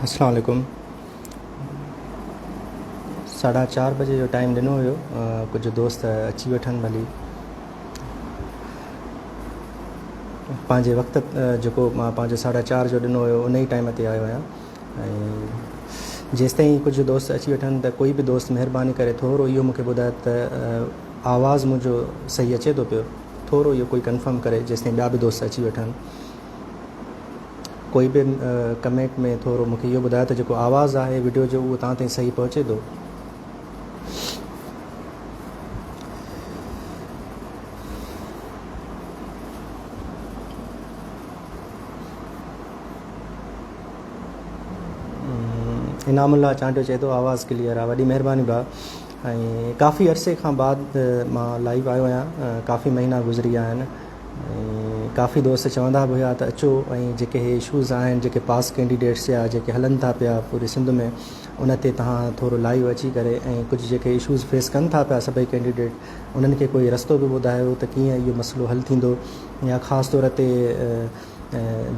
السلام عليڪم ساڍا چار بجي جو ٽائيم ڏنو هيو ڪجهه دوست اچي وٺن ڀلي پنهنجي وقت جيڪو مان پنهنجو ساڍا چار جو ڏنو هيو ان ئي ٽائيم تي آيو آهيان ۽ جيستائين ڪجهه دوست اچي وٺن ته ڪوئي به دوست مهرباني ڪري ٿورو اهو مونکي ٻڌائي ته آواز منهنجو صحيح اچي ٿو پيو ٿورو اهو ڪوئي ڪنفرم ڪري جيستائين ٻيا به دوست اچي وٺن ڪوئي به ڪمينٽ ۾ ٿورو مونکي اهو ٻڌايو ته جيڪو آواز آهي وڊيو جو اهو توهان تائين صحيح پهچي ٿو. انعام الله چانڊيو چئي ٿو آواز ڪليئر آهي وڏي مهرباني ڀاء ۽ ڪافي عرصي کان بعد مان لائيو آيو آهيان ڪافي مهينا گذري ويا آهن ۽ ڪافي دوست چوندا به هيا ته اچو ۽ جيڪي هي اشوز آهن جيڪي پاس ڪينڊيڊيٽس جا جيڪي هلن ٿا پيا پوري سنڌ ۾ ان تي توهان ٿورو لائيو اچي ڪري ۽ ڪجهه جيڪي اشوز فيس ڪن ٿا پيا سڀئي ڪينڊيڊيٽ انهن کي ڪوئي رستو به ٻڌايو ته ڪيئن اهو مسئلو حل ٿيندو يا خاص طور تي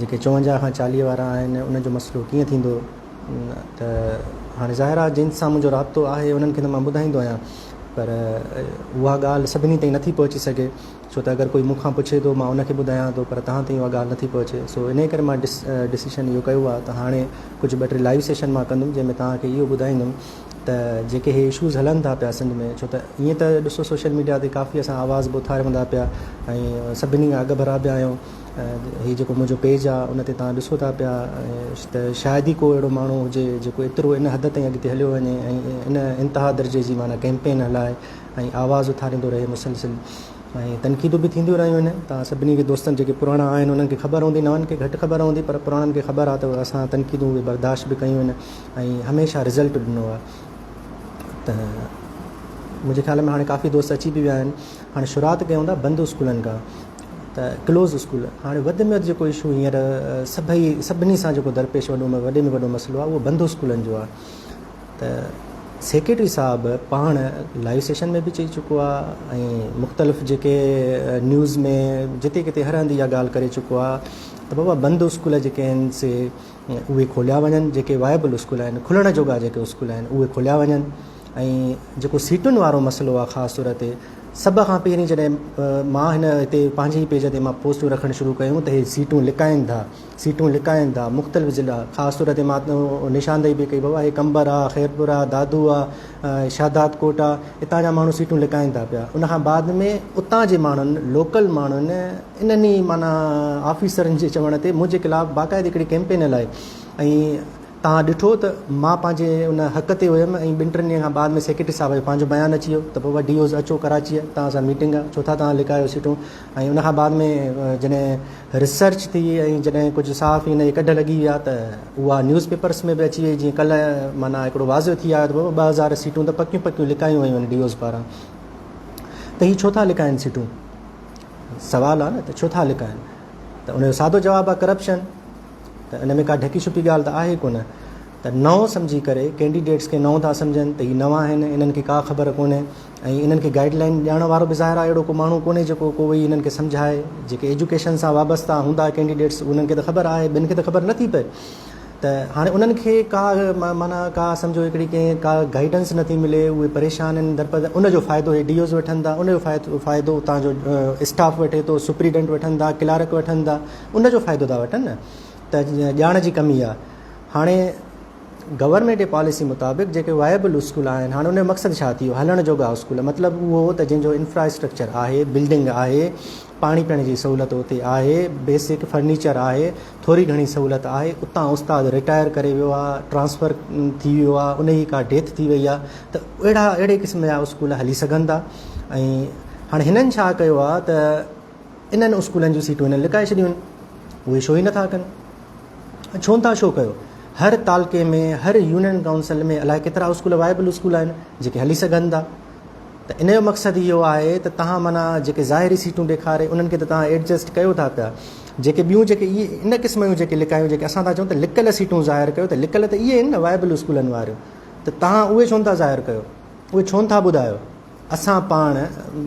جيڪي 54 کان 40 وارا آهن انهن جو مسئلو ڪيئن ٿيندو ته هاڻي ظاهر آهي جن سان منهنجو رابطو آهي انهن کي ته مان ٻڌائيندو آهيان پر اها ڳالهه سڀني تائين نٿي پهچي سگهي ڇو ته اگر ڪوئي مون کان پڇي ٿو مان ان کي ٻڌايان ٿو پر توهان تائين اها ڳالهه نٿي پهچي سو انهي ڪري مان ڊسيشن اهو ڪيو آهي ته هاڻي ڪجهه ٻه ٽي لائيو سيشن مان ڪندم جنهن ۾ توهان کي اهو ٻڌائيندم ته جيڪي هي اشوز هلن ٿا پيا سنڌ ۾ ڇو ته ائين ته ڏسو سوشل ميڊيا تي ڪافي اسان آواز به اٿاريون ٿا پيا ۽ سڀني کان اڳ ڀرا به آهيون هي جيڪو منهنجو پيج آهي ان تي توهان ڏسو ٿا پيا ته شايد ئي ڪو اهڙو ماڻهو هجي جيڪو ايترو ان حد تائين اڳتي هليو وڃي ۽ ان انتها درجي جي معنيٰ ڪيمپين هلائي ۽ آواز اٿاريندو رهي مسلسل ۽ تنقيدون به ٿينديون رهيون آهن توهان سڀني کي دوستن جيڪي پراڻا آهن انهن کي خبر هوندي نون کي گهٽ خبر هوندي پر پراڻن کي خبر آهي ته اسان تنقيدون اهي برداشت به ڪيون آهن ۽ هميشه رزلٽ ڏنو آهي ته منهنجي خيال ۾ هاڻي ڪافي دوست اچي به ويا آهن هاڻي شروعات ڪيون ٿا بند اسڪولن کان ته ڪلوز اسڪول هاڻي وڌ ۾ وڌ جيڪو اشو هينئر سڀئي سڀني سان جيڪو درپيش وڏو ۾ وڏي ۾ وڏو مسئلو آهي اهو بند اسڪولن جو آهي ته سيڪريٽري صاحب پاڻ لائيو سيشن ۾ به چئي چڪو آهي ۽ مختلف جيڪي نيوز ۾ جتي ڪٿي هر هنڌ اها ڳالهه ڪري چڪو آهي ته بابا بند اسڪول جيڪي آهن سي اهي کوليا وڃن جيڪي وائبل اسڪول آهن کلڻ جوڳا جيڪي اسڪول آهن اهي کوليا وڃن ۽ جيڪو سيٽن وارو مسئلو آهي خاص طور تي سڀ کان پهرين جڏهن مان هن هتي پنهنجي ئي پيج تي مان پوسٽون رکڻ شروع ڪيون ته هي سيٽون لڪائن ٿا سيٽون لڪائن ٿا مختلف ضلعا خاص طور تي مان نشاندهي به ڪئي بابا هي قمبر آ خيرپور آ دادو آ شهداد ڪوٽ آ اتان جا ماڻهو سيٽون لڪائن ٿا پيا ان کان بعد ۾ اتان جي ماڻهن لوڪل ماڻهن انهن ئي معنيٰ آفيسرن جي چوڻ تي منهنجي خلاف باقاعدي هڪڙي ڪيمپين هلائي ۽ توهان ڏٺو ته مان پنهنجي ان حق تي هيم ۽ ٻن ٽن ڏينهن کان بعد ۾ سيڪريٽري صاحب جو پنهنجو بيان اچي ويو ته بابا ڊي اوز اچو ڪراچيء توهان سان ميٽنگ آهي ڇو ٿا توهان لڪايو سيٽون ۽ ان کان بعد ۾ جڏهن ريسرچ ٿي ۽ جڏهن ڪجهه صحافي ان جي ڪڍ لڳي ويا ته اها نيوز پيپرس ۾ به اچي وئي جيئن ڪلهه معنيٰ هڪڙو واضح ٿي آيو ته بابا 2000 سيٽون ته پڪيون پڪيون لڪايون ويون آهن ڊي اوز پاران ته هي ڇو ٿا لڪائن سيٽون سوال آهي نه ته ڇو ٿا لڪائن ته ان جو سادو جواب آهي ڪرپشن ته ان ۾ ڪا ڍڪي ڇپي ڳالهه ته آهي ڪونه ته نئون سمجهي ڪري ڪينڊيڊيٽس کي نئون ٿا سمجهن ته هي نوان آهن انهن کي ڪا خبر ڪونهي ۽ انهن کي گائيڊ لائين ڏيڻ وارو به ظاهر آهي اهڙو ڪو ماڻهو ڪونهي جيڪو ڪو ويهي انهن کي سمجهائي جيڪي ايجوڪيشن سان وابسته هوندا ڪينڊيڊيٽس انهن کي ته خبر آهي ٻين کي ته خبر نٿي پئي ته هاڻي انهن کي ڪا معنيٰ ڪا سمجهو هڪڙي ڪنهن ڪا گائيڊنس نٿي ملي اهي پريشان آهن درپد ان جو فائدو هي ڊي اوز وٺن ٿا ان جو فائدو اتان جو اسٽاف وٺي ٿو سپريڊنٽ وٺن ٿا ڪلارڪ وٺن ٿا ان جو فائدو ٿا وٺن نه ته ڄاڻ جي ڪمي آهي هاڻي گورنمينٽ جي پاليسي مطابق جيڪي وائبل اسڪول آهن هاڻي ان جو مقصد ڇا ٿي ويو هلڻ جوڳا اسڪول مطلب اهو ته جنهن جو انفراسٽرڪچر آهي بلڊنگ آهي پاڻي پيئڻ جي سهولت اتي آهي بيسڪ فرنيچر آهي ٿوري گهڻي سهولت آهي اتان استاد رٽائر ڪري ويو آهي ٽرانسفر ٿي ويو آهي ان جي ڪا ڊيٿ ٿي وئي آهي ته اهڙا اهڙي قسم جا اسڪول هلي سگهن ٿا ۽ هاڻي هنن ڇا ڪيو آهي ته انهن اسڪولن جون سيٽون هنن لڪائي ڇڏيون آهن، اهي شو ئي نٿا ڪن. ڇو نٿا شو ڪيو؟ هر تعلقي ۾ هر يونين ڪائونسل ۾ الائي ڪيترا اسڪول وائبل اسڪول آهن جيڪي هلي سگهن ٿا ته ان جو مقصد اهو آهي ته توهان معنيٰ جيڪي ظاهري سيٽون ڏيکاري انهن کي ته توهان ايڊجسٽ ڪيو ٿا پيا جيڪي ٻيون جيڪي اهي ان قسم جون جيڪي لڪايون جيڪي اسان ٿا چئون ته لڪل سيٽون ظاهر ڪيو ته لڪل ته اهي آهن نه وائبل اسڪولن واريون ته توهان اهي ڇو نٿا ظاهر ڪيو اهي ڇو نٿا ٻڌايو؟ اسان پاڻ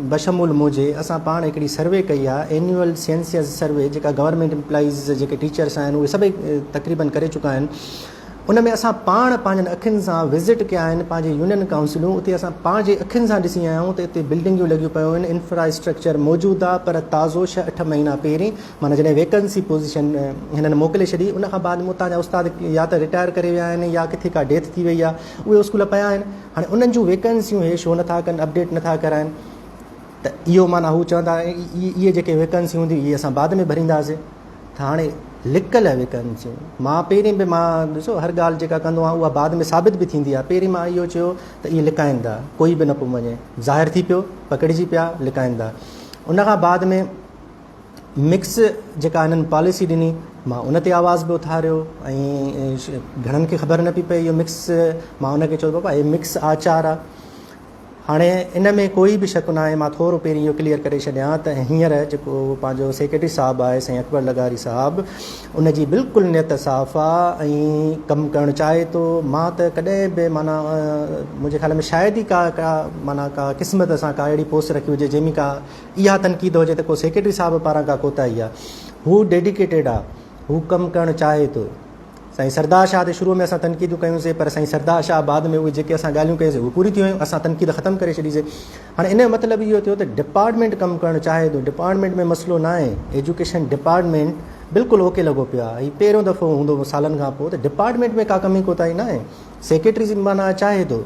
بشمول منهنجي اسان پاڻ هڪڙي سروي ڪئي آهي اينيول سينسيس سروي جيڪا گورنمينٽ امپلائيز جيڪي ٽيچرس آهن اهي سڀئي تقريبن ڪري چڪا آهن ان ۾ اسان پاڻ پنهنجن اکين سان وزٽ ڪيا آهن پنهنجي يونين ڪائونسلون اتي اسان پنهنجي اکين سان ڏسي آيا آهيون ته اتي بلڊنگيون لڳيون پيون آهن انفرا اسٽرڪچر موجود آهي پر تازو ڇهه اٺ مهينا پهرين معنيٰ جڏهن ويڪنسي پوزيشن هنن موڪلي ڇڏي ان کان بعد ۾ اتان جا استاد يا ته رٽائر ڪري ويا آهن يا ڪٿي ڪا ڊيٿ ٿي وئي آهي اهي اسڪول پيا آهن هاڻي انهن جون ويڪنسيون هي شو نٿا ڪن اپڊيٽ نٿا ڪرائن ته اهو معنيٰ هو چوندا اهي جيڪي ويڪنسيون هونديون اهي اسان بعد ۾ ڀرينداسين ته هاڻي لڪل ويڪنسيون مان پهرين به مان ڏسو هر ڳالهه جيڪا ڪندو آهيان اها بعد ۾ ثابت به ٿيندي آهي پهرين مان اهو چيو ته اهي لڪائن ٿا ڪوئي به نه پيو مڃي ظاهر ٿي پيو پڪڙجي پيا لڪائن ٿا ان کان بعد ۾ مڪس جيڪا هنن پاليسي ڏني مان ان تي آواز به اٿاريو ۽ گهڻن کي خبر نه پئي پئي اهو مڪس مان ان کي چيو بابا هي مڪس آچار آهي هاڻي ان ۾ ڪوئي به شڪ ناهي مان ٿورو پهرين اهو ڪليئر ڪري ڇڏيان ته هينئر جيڪو پنهنجو سيڪريٽري صاحب آهي سائين اڪبر لغاري صاحب ان جي بلڪل نيت صاف آ ۽ ڪم ڪرڻ چاهي ٿو مان ته ڪڏهن به معنيٰ منهنجي خيال ۾ شايد ئي ڪا ڪا معنيٰ ڪا قسمت سان ڪا اهڙي پوسٽ رکي هجي جنهن ۾ ڪا اها تنقيد هجي ته ڪو سيڪريٽري صاحب پاران ڪا ڪوتاهي آ هو ڊيڊيڪيٽيڊ آ هو ڪم ڪرڻ چاهي ٿو سائين سردار شاهه تي شروع ۾ اسان تنقيدون ڪيون سي پر سائين سردار شاهه بعد ۾ اهي جيڪي اسان ڳالهيون ڪيون سي اهي پوريون ٿي ويون اسان تنقيد ختم ڪري ڇڏي سي هاڻي ان جو مطلب اهو ٿيو ته ڊپارٽمينٽ ڪم ڪرڻ چاهي ٿو ڊپارٽمينٽ ۾ مسئلو نه آهي ايجوڪيشن ڊپارٽمينٽ بلڪل اوڪي لڳو پيو آهي هي پهريون دفعو هوندو سالن کان پوء ته ڊپارٽمينٽ ۾ ڪا ڪمي ڪوتاهي نه آهي سيڪريٽري معنيٰ چاهي ٿو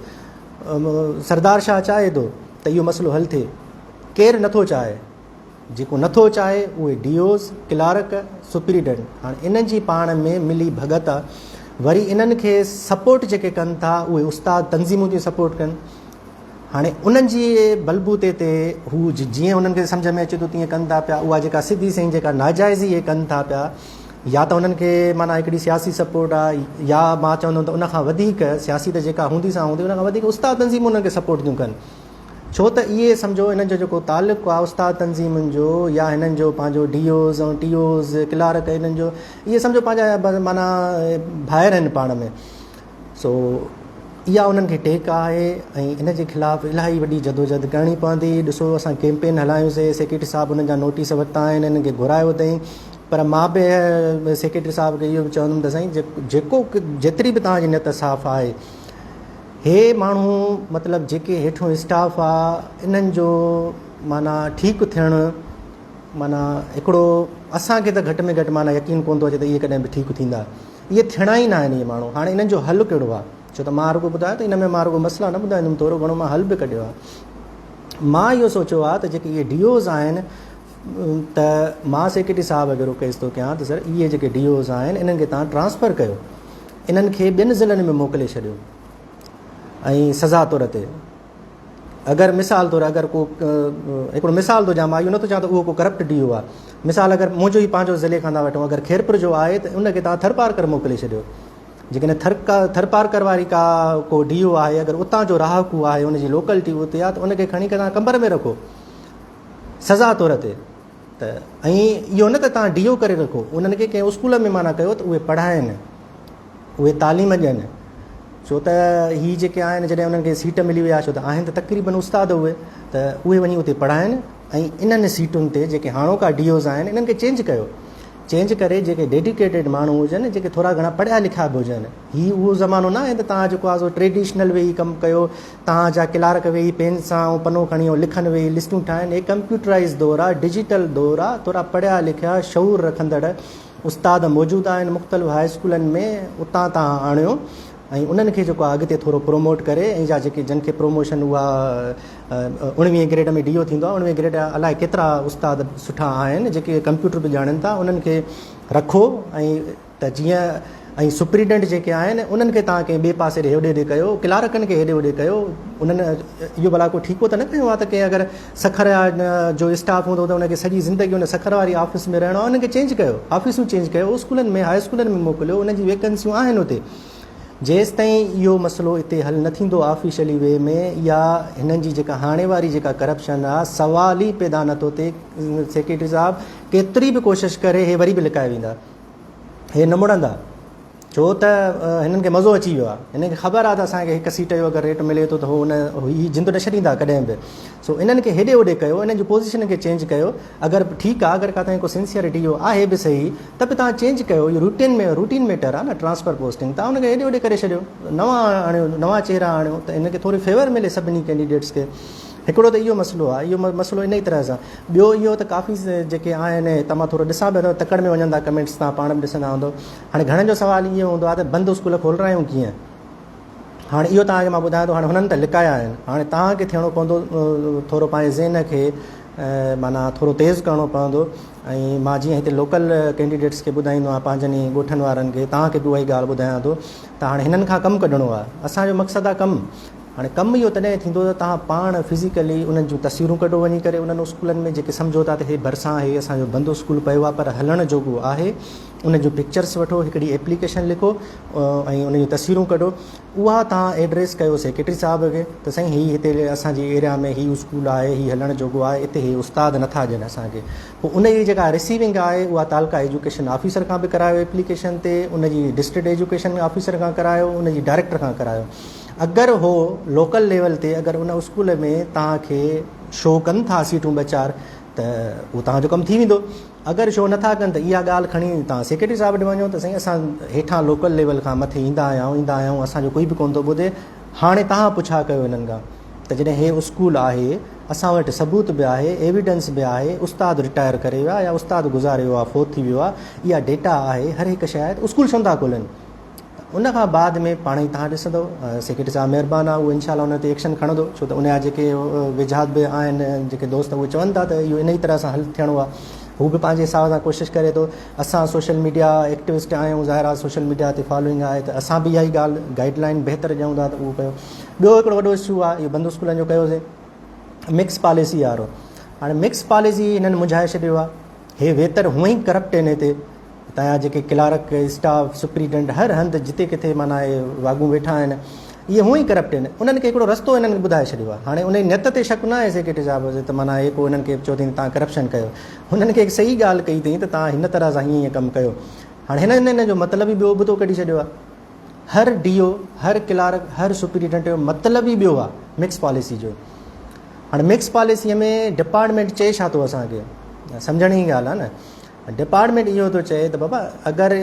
سردار شاهه چاهي ٿو ته اهو مسئلو حل ٿئي ڪير نٿو چاهي جيڪو نٿو چاهي اهي ڊي اوز، ڪلارڪ، سپريڊنٽ هاڻ انهن جي پاڻ ۾ ملي ڀڳت آ وري انهن کي سپورٽ جيڪي ڪن ٿا اهي استاد تنظيمون ٿيون سپورٽ ڪن هاڻي انهن جي بلبوتي تي هو جيئن انهن کي سمجهه ۾ اچي ٿو تيئن ڪن ٿا پيا اها جيڪا سڌي سئين جيڪا ناجائزي اهي ڪن ٿا پيا يا ته انهن کي معنيٰ هڪڙي سياسي سپورٽ آ يا مان چوندم ته ان کان وڌيڪ سياسي ته جيڪا هوندي سا هوندي ان کان وڌيڪ استاد تنظيمون انهن کي سپورٽ ٿيون ڪن ڇو ته اهي سمجهو هنن جو جيڪو تعلق آهي استاد تنظيمن جو يا هنن جو پنهنجو ڊي اوز ۽ ٽي اوز ڪلارڪ هنن جو اهي سمجهو پنهنجا معنيٰ ڀائر آهن پاڻ ۾ سو اها انهن کي ٽيڪ آهي ۽ ان جي خلاف الاهي وڏي جدوجهد ڪرڻي پوندي ڏسو اسان ڪيمپين هلايونسي سيڪريٽري صاحب انهن جا نوٽيس ورتا آهن انهن کي گهرايو اٿئي پر مان به سيڪريٽري صاحب کي اهو به چوندم ته سائين جيڪو جيتري به توهان جي نيت صاف آهي هي ماڻهو مطلب جيڪي هيٺون اسٽاف آ انهن جو معنيٰ ٺيڪ ٿيڻ معنيٰ هڪڙو اسان کي ته گهٽ ۾ گهٽ معنيٰ يقين ڪونه ٿو اچي ته اهي ڪڏهن به ٺيڪ ٿيندا اهي ٿيڻا ئي ناهن اهي ماڻهو هاڻي انهن جو حل ڪهڙو آ ڇو ته مان رڳو ٻڌايو ته ان ۾ مان رڳو مسئلا نه ٻڌائيندم ٿورو گهڻو مان حل به ڪڍيو آ مان اهو سوچيو آ ته جيڪي اهي ڊي اوز آهن ته مان سيڪريٽري صاحب کي رڪويسٽ ٿو ڪيان ته سر اهي جيڪي ڊي اوز آهن انهن کي تان ٽرانسفر ڪيو انهن کي ٻين ضلعن ۾ موڪلي ڇڏيو ۽ سزا طور تي اگر مثال طور اگر ڪو هڪڙو مثال ٿو ڏيان مان اهو نٿو چوان ته اهو ڪو ڪرپٽ ڊي او آهي مثال اگر منهنجو ئي پنهنجو ضلعي کان ٿا وٺون اگر خيرپور جو آهي ته ان کي توهان ٿرپارڪر موڪلي ڇڏيو جيڪڏهن ٿر ٿرپارڪر واري ڪا ڪو ڊي او آهي اگر اتان جو رهاڪو آهي ان جي لوڪلٽي اتي آهي ته ان کي کڻي توهان قمبر ۾ رکو سزا طور تي ته ۽ اهو نه ته توهان ڊي او ڪري رکو انهن کي ڪنهن اسڪول ۾ معنيٰ ڪيو ته اهي پڙهائن اهي تعليم ڏين ڇو ته هي جيڪي آهن جڏهن انهن کي سيٽ ملي وئي آهي ڇو ته آهن ته تقريبن استاد اهي ته اهي وڃي اتي پڙهائن ۽ انهن سيٽن تي جيڪي هاڻوڪا ڊي اوز آهن انهن کي چينج ڪيو چينج ڪري جيڪي ڊيڊيڪيٽيڊ ماڻهو هجن جيڪي ٿورا گهڻا پڙهيا لکيا به هجن هي اهو زمانو نه آهي ته توهان جيڪو آهي سو ٽريڊيشنل ويهي ڪم ڪيو توهان جا ڪلارڪ ويهي پين سان ۽ پنو کڻي ۽ لکن ويهي لسٽون ٺاهن هي ڪمپيوٽرائيز دور آهي ڊجيٽل دور آهي ٿورا پڙهيا لکيا شعور رکندڙ استاد موجود آهن مختلف هاء اسڪولن ۾ اتان توهان آڻيو ۽ انهن کي جيڪو آهي اڳتي ٿورو پروموٽ ڪري ۽ جا جيڪي جن کي پروموشن اها اڻويهين گريڊ ۾ ڊي او ٿيندو آهي اڻويهين گريڊ جا الائي ڪيترا استاد سٺا آهن جيڪي ڪمپيوٽر به ڄاڻن ٿا انهن کي رکو ۽ ته جيئن ۽ سپريڊنٽ جيڪي آهن انهن کي توهان ڪنهن ٻئي پاسي ڏي هيڏي هوڏي ڪيو، ڪلارڪن کي هيڏي هوڏي ڪيو، انهن اهو ڀلا ڪو ٺيڪو ته نه ڪيو آهي ته ڪنهن اگر سکر جو اسٽاف هوندو ته ان کي سڄي زندگي ان سکر واري آفيس ۾ رهڻو آهي انهن کي چينج ڪيو، آفيسون چينج ڪيو، اسڪولن ۾ هاء اسڪولن ۾ موڪليو، انهن جي ويڪنسيون آهن اتي. جيستائين اهو مسئلو اتي حل نه ٿيندو آفيشلي وي ۾ يا هنن جي جيڪا هاڻي واري جيڪا ڪرپشن آهي سوال ئي پيدا نه ٿو ٿئي سيڪريٽري صاحب ڪيتري به ڪوشش ڪري هي وري به لڪائي ويندا. هي نه مڙندا. ڇو ته هنن کي مزو اچي ويو آهي. هنن کي خبر آهي ته اسان کي هڪ سيٽ جو اگر ريٽ ملي ٿو ته هو ان هي جند نه ڇڏيندا ڪڏهن به. سو انهن کي هيڏي هوڏي ڪيو، انهن جي پوزيشن کي چينج ڪيو. اگر ٺيڪ آهي اگر ڪا توهان کي ڪو سنسيئرٽي اهو آهي به صحيح ته به توهان چينج ڪيو. اهو روٽين ۾ روٽين ميٽر آهي نه ٽرانسفر پوسٽنگ توهان ان کي هيڏي هوڏي ڪري ڇڏيو. نوان آڻيو نوان چهرا آڻيو ته انهن کي ٿوري فيور ملي سڀني ڪينڊيڊيٽس کي. هڪڙو ته اهو مسئلو آهي اهو مسئلو انهي طرح سان ٻيو اهو ته ڪافي جيڪي آهن هتان مان ٿورو ڏسان پيو ته تڪڙ ۾ وڃن ٿا ڪمينٽس تان پاڻ به ڏسندا هوندو هاڻي گهڻن جو سوال اهو هوندو آهي ته بند اسڪول کولرايون ڪيئن هاڻي اهو توهان کي مان ٻڌايان ٿو هاڻي هنن ته لڪايا آهن هاڻي توهان کي ٿيڻو پوندو ٿورو پنهنجي ذهن کي معنيٰ ٿورو تيز ڪرڻو پوندو ۽ مان جيئن هتي لوڪل ڪينڊيڊيٽس کي ٻڌائيندو آهيان پنهنجن ئي ڳوٺن وارن کي توهان کي به اها ئي ڳالهه ٻڌايان ٿو ته هاڻي هنن کان ڪم ڪڍڻو آهي اسان جو مقصد آهي ڪم هاڻي ڪم اهو تڏهن ٿيندو ته توهان پاڻ فزيڪلي انهن جون تصويرون ڪڍو وڃي ڪري انهن اسڪولن ۾ جيڪي سمجهو ٿا ته هي ڀرسان هي اسان جو بند اسڪول پيو آهي پر هلڻ جوڳو آهي ان جون پڪچرس وٺو هڪڙي ايپليڪيشن لکو ۽ ان جون تصويرون ڪڍو اها توهان ايڊريس ڪيو سيڪريٽري صاحب کي ته سائين هي هتي اسان جي ايريا ۾ هي اسڪول آهي هي هلڻ جوڳو آهي اتي هي استاد نٿا ڏين اسان کي پوء ان جي جيڪا رسيونگ آهي اها تعلقه ايجوڪيشن آفيسر کان به ڪرايو ايپليڪيشن تي ان جي ڊسٽرڪٽ ايجوڪيشن آفيسر کان ڪرايو ان جي ڊائريڪٽر کان ڪرايو اگر هو لوڪل ليول تي اگر ان اسڪول ۾ توهان کي شو ڪن ٿا سيٽون ٻه چار ته اهو توهان جو ڪم ٿي ويندو اگر شو نٿا ڪن ته اها ڳالهه کڻي توهان سيڪريٽري صاحب ڏي وڃو ته سائين اسان هيٺان لوڪل ليول کان مٿي ايندا آهيون ايندا آهيون اسان جو ڪوئي به ڪونه ٿو ٻڌي هاڻي توهان پڇا ڪيو هنن کان ته جڏهن هي اسڪول آهي اسان وٽ ثبوت به آهي ايويڊنس به آهي استاد رٽائر ڪري ويا يا استاد گذاري ويو آهي فوت ٿي ويو آهي اها ڊيٽا آهي هر هڪ شيء آهي ته اسڪول ڇو نٿا کولن ان کان بعد ۾ پاڻ ئي توهان ڏسندو سيڪريٽري صاحب مهربان آهي اهو انشاء الله ان تي ايڪشن کڻندو ڇو ته ان جا جيڪي ويجها به آهن جيڪي دوست اهي چون ٿا ته اهو ان ئي طرح سان حل ٿيڻو آهي هو به پنهنجي حساب سان ڪوشش ڪري ٿو اسان سوشل ميڊيا ايڪٽوسٽ آهيون ظاهر آهي سوشل ميڊيا تي فالوئنگ آهي ته اسان به اها ئي ڳالهه گائيڊ لائن بهتر ڏيون ٿا ته اهو ڪيو ٻيو هڪڙو وڏو اشو آهي اهو بند اسڪولن جو ڪيوسين مڪس پاليسي وارو هاڻي مڪس پاليسي هنن منجهائي ڇڏيو آهي هي ويتر هونئن ئي ڪرپٽ آهن هتي هتان جا جيڪي ڪلارڪ، اسٽاف، سپريڊنٽ هر هنڌ جتي ڪٿي معنيٰ اهي واڳون ويٺا آهن اهي هونئن ئي ڪرپٽ آهن انهن کي هڪڙو رستو هنن ٻڌائي ڇڏيو آهي هاڻي انهي نيت تي شڪ نه آهي سيڪريٽري صاحب تي ته معنيٰ اهي ڪو انهن کي چيو اٿئين توهان ڪرپشن ڪيو هنن کي هڪ صحيح ڳالهه ڪئي اٿئين ته توهان هن طرح سان هيئن هيئن ڪم ڪيو هاڻي هنن ان جو مطلب ئي ٻيو ابتو ڪڍي ڇڏيو آهي هر ڊي او هر ڪلارڪ هر سپريڊنٽ جو مطلب ئي ٻيو آهي مڪس پاليسي جو هاڻي مڪس پاليسي ۾ ڊپارٽمينٽ چئي ڇا ٿو اسان کي سمجهڻ جي ڳالهه آهي نه ڊپارٽمينٽ اهو ٿو چئي ته بابا اگر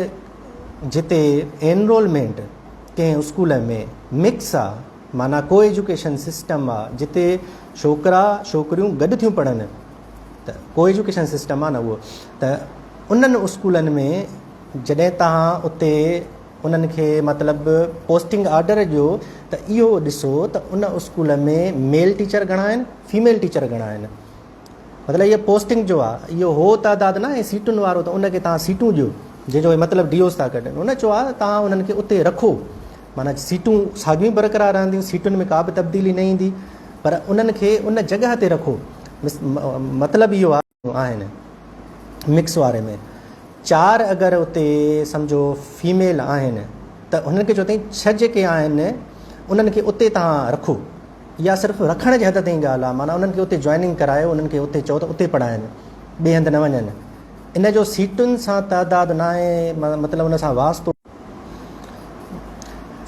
جتي انرولمينٽ ڪنهن اسڪول ۾ مڪس آ معنيٰ ڪو ايجوڪيشن سسٽم آ جتي ڇوڪرا ڇوڪريون گڏ ٿيون پڙهن ته ڪو ايجوڪيشن سسٽم آ نه اهو ته انهن اسڪولن ۾ جڏهن توهان اتي انهن کي مطلب پوسٽنگ آرڊر ڏيو ته اهو ڏسو ته ان اسڪول ۾ ميل ٽيچر گهڻا آهن فيميل ٽيچر گهڻا آهن مطلب اهو پوسٽنگ جو آ اهو هو تعداد نه آهي سيٽن وارو ته ان کي توهان سيٽون ڏيو جنهن جو مطلب ڊي اوز ٿا ڪڍن ان چيو آ توهان انهن کي اتي رکو معنيٰ سيٽون ساڳيون برقرار رهنديون سيٽن ۾ ڪا به تبديلي نه ايندي پر انهن کي ان جڳهه تي رکو مطلب اهو آ آهن مڪس واري ۾ چار اگر اتي سمجهو فيميل آهن ته هنن کي چيو اٿئي ڇهه جيڪي آهن انهن کي اتي توهان رکو اها صرف رکڻ جي حد تائين ڳالهه آهي، معنيٰ انهن کي اتي جوائننگ ڪرايو، انهن کي اتي چئو ته اتي پڙهائين، ٻئي هنڌ نه وڃن. ان جو سيٽن سان تعداد ناهي، مطلب ان سان واسطو.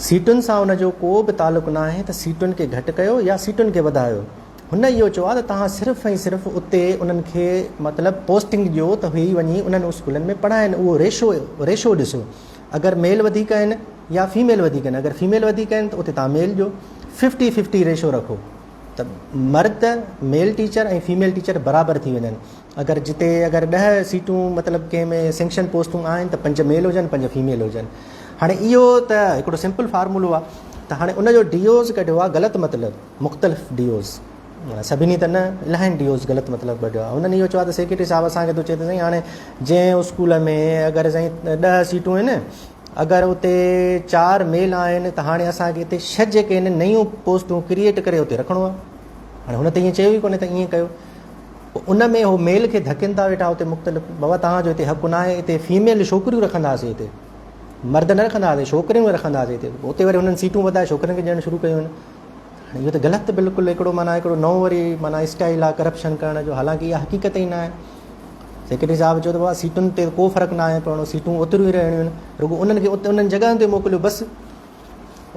سيٽن سان ان جو ڪو به تعلق ناهي ته سيٽن کي گهٽ ڪيو يا سيٽن کي وڌايو. هن اهو چيو آهي ته توهان صرف ۽ صرف اتي انهن کي مطلب پوسٽنگ ڏيو ته هي وڃي انهن اسڪولن ۾ پڙهائين، اهو ريشو ريشو ڏسو. اگر ميل وڌيڪ آهن يا فيميل وڌيڪ آهن، اگر فيميل وڌيڪ آهن ته اتي توهان ميل ڏيو. ففٽي ففٽي ريشو رکو ته مرد ميل ٽيچر ۽ فيميل ٽيچر برابر ٿي وڃن اگر جتي اگر ڏهه سيٽون مطلب ڪنهن ۾ سينڪشن پوسٽون آهن ته پنج ميل هجن پنج فيميل هجن هاڻي اهو ته هڪڙو سمپل فارمولو آهي ته هاڻي ان جو ڊي اوز ڪڍيو آهي غلط مطلب مختلف ڊي اوز سڀني ته نه الاهين ڊي اوز غلط مطلب ڪڍيو آهي انهن اهو چيو آهي ته سيڪريٽري صاحب اسان کي ٿو چئي ته سائين هاڻي جنهن اسڪول ۾ اگر سائين ڏهه سيٽون آهن اگر اتي چار ميل آهن ته هاڻي اسان کي اتي ڇهه جيڪي آهن نيون پوسٽون ڪريئيٽ ڪري اتي رکڻو آهي. هاڻي هن ته ائين چيو ئي ڪونهي ته ائين ڪيو. پوء ان ۾ هو ميل کي ڌڪين ٿا ويٺا اتي مختلف بابا توهان جو هتي حق ناهي اتي فيميل ڇوڪريون رکنداسين هتي مرد نه رکنداسين ڇوڪريون رکنداسين هتي اتي وري هنن سيٽون وڌائي ڇوڪرين کي ڏيڻ شروع ڪيون آهن. هاڻي اهو ته غلط بلڪل هڪڙو معنيٰ هڪڙو نئون وري معنيٰ اسٽائل آهي ڪرپشن ڪرڻ جو حالانڪه اها حقيقت ئي ناهي. سيڪريٽري صاحب چيو ته بابا سيٽن تي ڪو فرق ناهي پوڻو، سيٽون اوتريون ئي رهڻيون آهن، رڳو انهن کي اتي انهن جڳهن تي موڪليو بس،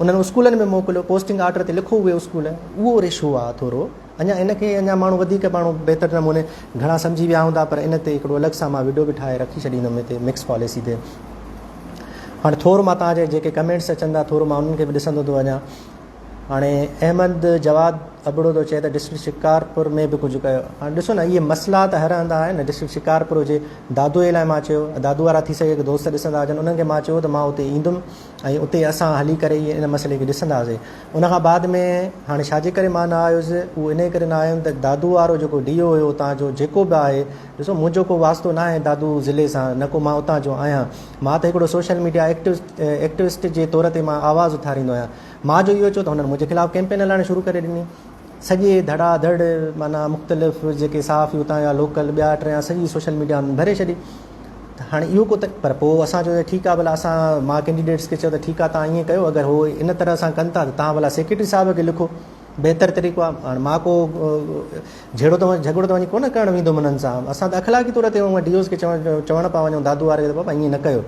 انهن اسڪولن ۾ موڪليو، پوسٽنگ آرڊر تي لکو اهي اسڪول، اهو ريشو آهي ٿورو اڃا ان کي اڃا ماڻهو وڌيڪ ماڻهو بهتر نموني گهڻا سمجهي ويا هوندا پر ان تي هڪڙو الڳ سان مان وڊيو به ٺاهي رکي ڇڏيندم هتي مڪس پاليسي تي. هاڻي ٿورو مان توهان جا جيڪي ڪمينٽس اچن ٿا ٿورو مان انهن کي به ڏسندو ٿو وڃان. هاڻي احمد جواد ابڙو ٿو چئي ته ڊسٽرڪٽ شڪارپور ۾ به ڪجهه ڪيو. هاڻي ڏسو نه اهي مسئلا ته هر هنڌ آهن نه ڊسٽرڪٽ شڪارپور هجي دادو جي لاء مان چيو دادو وارا ٿي سگهي دوست ڏسندا هجن انهن کي مان چيو ته مان اتي ايندم ۽ اتي اسان هلي ڪري ان مسئلي کي ڏسنداسين ان کان بعد ۾ هاڻي ڇا جي ڪري مان نه آيس اهو انهي ڪري نه آيم ته دادو وارو جيڪو ڊي او هيو اتان جو جيڪو به آهي ڏسو منهنجو ڪو واسطو نه آهي دادو ضلعي سان نه ڪو مان اتان جو آهيان مان ته هڪڙو سوشل ميڊيا ايڪٽوسٽ جي طور تي مان آواز اٿاريندو آهيان مان جو اهو چيو ته هنن منهنجي خلاف ڪيمپين هلائڻ شروع ڪري ڏني. سڄي ڌڙا ڌڙ معنيٰ مختلف جيڪي صحافي اتان جا لوڪل ٻيا ٽيان سڄي سوشل ميڊيا هنن ڀري ڇڏي ته هاڻي اهو ڪو ته پر پوء اسان چيو ته ٺيڪ آهي ڀلا اسان مان ڪينڊيڊيٽس کي چيو ته ٺيڪ آهي توهان ائين ڪيو اگر هو ان طرح سان ڪن ٿا ته توهان ڀلا سيڪريٽري صاحب کي لکو بهتر طريقو آهي هاڻي مان ڪو جهيڙو ته جهڳڙو ته وڃي ڪونه ڪرڻ ويندم انهن سان اسان ته اخلاقي طور تي ڊي اوز کي چوڻ چوڻ پيا وڃون دادو واري کي ته بابا ائين نه ڪيو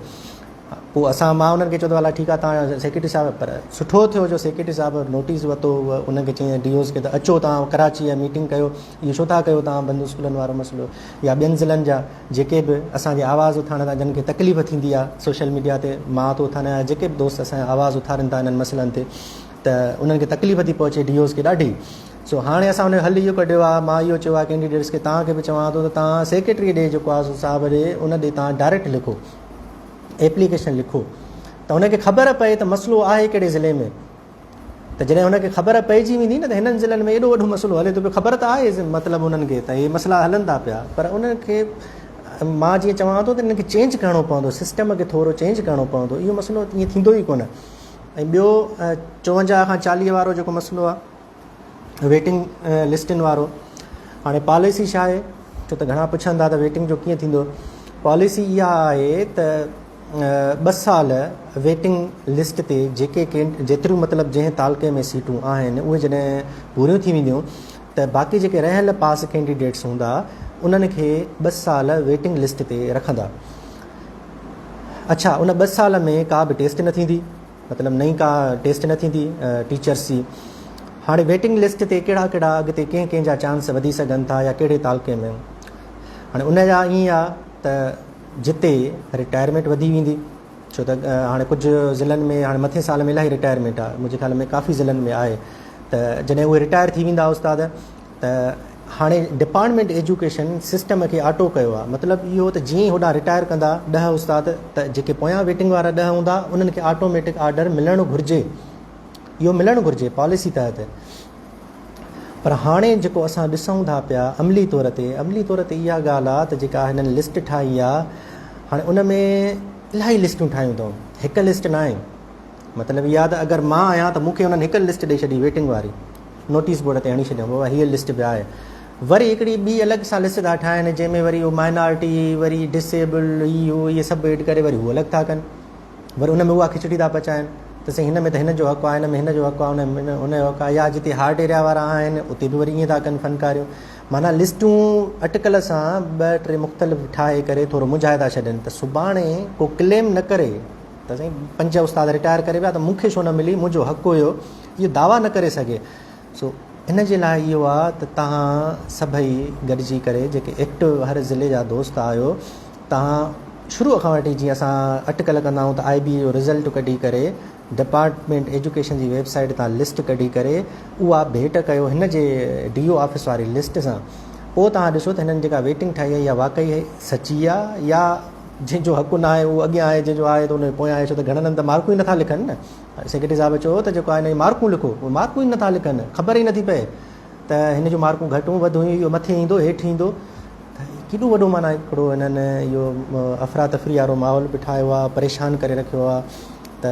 پوء اسان مان انهن کي چيو ته الا ٺيڪ آهي توهان سيڪريٽري صاحب پر سٺو ٿيو جو سيڪريٽري صاحب نوٽيس ورتو انهن کي چيائين ڊي اوز کي ته اچو توهان ڪراچي ۽ ميٽنگ ڪيو اهو ڇو ٿا ڪيو توهان بند اسڪولن وارو مسئلو يا ٻين ضلعن جا جيڪي به اسان جي آواز اٿارڻ تان جن کي تڪليف ٿيندي آهي سوشل ميڊيا تي مان ٿو اٿاريان يا جيڪي به دوست اسان جا آواز اٿارين ٿا انهن مسئلن تي ته انهن کي تڪليف ٿي پهچي ڊي اوز کي ڏاڍي سو هاڻي اسان ان جو حل اهو ڪڍيو آهي مان اهو چيو آهي ڪينڊيڊيٽس کي توهان کي به چوان ٿو ته توهان سيڪريٽري ڏي جيڪو آهي سو صاحب ڏي ان ڏي توهان ڊائريڪٽ لکو ايپليڪيشن لکو ته هن کي خبر پئي ته مسئلو آهي ڪهڙي ضلعي ۾ ته جڏهن هن کي خبر پئجي ويندي نه ته هنن ضلعن ۾ ايڏو وڏو مسئلو هلي ٿو پيو خبر ته آهي مطلب انهن کي ته هي مسئلا هلن ٿا پيا پر انهن کي مان جيئن چوان ٿو ته انهن کي چينج ڪرڻو پوندو سسٽم کي ٿورو چينج ڪرڻو پوندو اهو مسئلو ائين ٿيندو ئي ڪونه ۽ ٻيو 54 کان 40 وارو جيڪو مسئلو آهي ويٽنگ لسٽن وارو هاڻي پاليسي ڇا آهي ڇو ته گهڻا پڇن ٿا ته ويٽنگ جو ڪيئن ٿيندو پاليسي اها آهي ته ٻه سال ويٽنگ لسٽ تي جيڪي جيتريون مطلب جنهن تعلقي ۾ سيٽون آهن اهي جڏهن پوريون ٿي وينديون ته باقي جيڪي رهيل پاس ڪينڊيڊيٽس هوندا انهن کي ٻه سال ويٽنگ لسٽ تي رکندا اڇا ان ٻه سال ۾ ڪا به ٽيسٽ نه ٿيندي مطلب نئين ڪا ٽيسٽ نه ٿيندي ٽيچرس جي هاڻي ويٽنگ لسٽ تي ڪهڙا ڪهڙا اڳتي ڪنهن ڪنهن جا چانس وڌي سگهن ٿا يا ڪهڙي تعلقي ۾ هاڻي ان جا ائين آ ته جتي رٽائرمينٽ وڌي ويندي ڇو ته هاڻي ڪجهه ضلعن ۾ هاڻي مٿين سال ۾ الاهي رٽائرمينٽ آ منهنجي خيال ۾ ڪافي ضلعن ۾ آهي ته جڏهن اهي رٽائر ٿي ويندا استاد ته هاڻي ڊپارٽمينٽ ايجوڪيشن سسٽم کي آٽو ڪيو آهي مطلب اهو ته جيئن ئي هوڏانهن رٽائر ڪندا ڏهه استاد ته جيڪي پويان ويٽنگ وارا ڏهه هوندا انهن کي آٽوميٽڪ آرڊر ملڻ گهرجي اهو ملڻ گهرجي پاليسي تحت پر هاڻي جيڪو اسان ڏسون ٿا پيا عملي طور تي عملي طور تي اها ڳالهه آهي ته جيڪا هنن لسٽ ٺاهي آهي هاڻي ان ۾ الاهي لسٽون ٺاهيون اٿئون هڪ لسٽ ناهي مطلب اها ته اگر مان آهيان ته مون کي انهن هڪ لسٽ ڏئي ڇڏي ويٽنگ واري نوٽيس بورڊ تي هڻي ڇڏيائون بابا هيء لسٽ به آهي. وري هڪڙي ٻي الڳ سان لسٽ ٿا ٺاهن جنهن ۾ وري اهو مائنارٽي وري ڊسيبل هي هو اهي سڀ ايڊ ڪري وري هو الڳ ٿا ڪن وري ان ۾ اها کچڙي ٿا پچائن ته سائين هن ۾ ته هن جو حق آهي هن ۾ هن جو حق آهي ان ۾ ان جو حق آهي يا جتي هارڊ ايريا وارا آهن اتي به وري ائين ٿا ڪن فنڪاريون معنيٰ لسٽون اٽڪل سان ٻه ٽي مختلف ٺاهي ڪري ٿورو منجهائي ٿا ڇڏن ته سڀاڻي ڪو ڪليم نه ڪري ته سائين پنج استاد رٽائر ڪري ويا ته مون کي ڇو نه ملي منهنجو حق هيو اهو دعويٰ نه ڪري سگهي سو ان جي لاء اهو آ ته توهان سڀئي گڏجي ڪري جيڪي ايڪٽو هر ضلعي جا دوست آهيو توهان شروع کان وٺي جيئن اسان اٽڪل ڪندا آهيون ته آء بي اي جو رزلٽ ڪڍي ڪري ڊپارٽمينٽ ايجوڪيشن جي ويب سائيٽ تان لسٽ ڪڍي ڪري اها ڀيٽ ڪيو هن جي ڊي او آفيس واري لسٽ سان پوء توهان ڏسو ته هنن جيڪا ويٽنگ ٺاهي آهي اها واقعي سچي آ يا جنهن جو حق نه آهي اهو اڳيان آهي جنهن جو آهي ته ان جو پويان آهي ڇو ته گهڻن هنڌ ته مارڪون ئي نٿا لکن نه سيڪريٽري صاحب چيو ته جيڪو آهي هن جون مارڪون لکو، اهي مارڪون ئي نٿا لکن، خبر ئي نٿي پئي ته هن جون مارڪون گهٽ هيون وڌ هيون، اهو مٿي ايندو هيٺ ايندو ته ڪيڏو وڏو معنيٰ هڪڙو هنن اهو افراتفري وارو ماحول به ٺاهيو آهي، پريشان ڪري رکيو آهي ته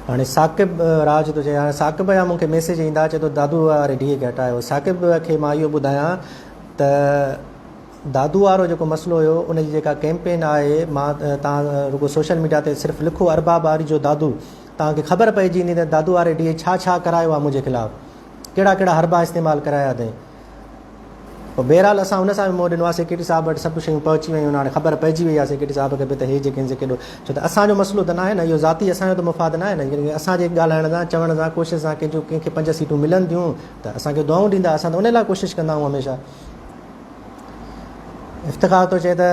هاڻي ثاقب راج ٿو چئي هاڻي ثاقب جا مون کي ميسيج ايندا چئي ٿو دادو واري ڊي اي کي هٽايو ثاقب کي مان اهو ٻڌايان ته دادو وارو جيڪو مسئلو هيو ان جي جيڪا ڪيمپين آهي مان توهان رڳو سوشل ميڊيا تي صرف لکو ارباب آريجو دادو توهان کي خبر پئجي ويندي ته دادو واري ڊي اي ڇا ڇا ڪرايو آهي منهنجي خلاف ڪهڙا ڪهڙا حربا استعمال ڪرايا اٿئي. پوء بهرحال اسان ان سان به منهن ڏنو آهي سيڪريٽري صاحب وٽ سڀ شيون پهچي ويون آهن هاڻي خبر پئجي وئي آهي سيڪريٽري صاحب کي به ته هي جيڪي آهن سي ڪيڏو ڇو ته اسان جو مسئلو ته ناهي نه اهو ذاتي اسان جو ته مفاد ناهي نه جيڪڏهن اسان جي ڳالهائڻ سان چوڻ سان ڪوشش سان ڪنهن جو ڪنهن کي پنج سيٽون ملن ٿيون ته اسان کي دعائون ڏيندا اسان ته ان لاء ڪوشش ڪندا آهيون هميشه افتخار ٿو چئي ته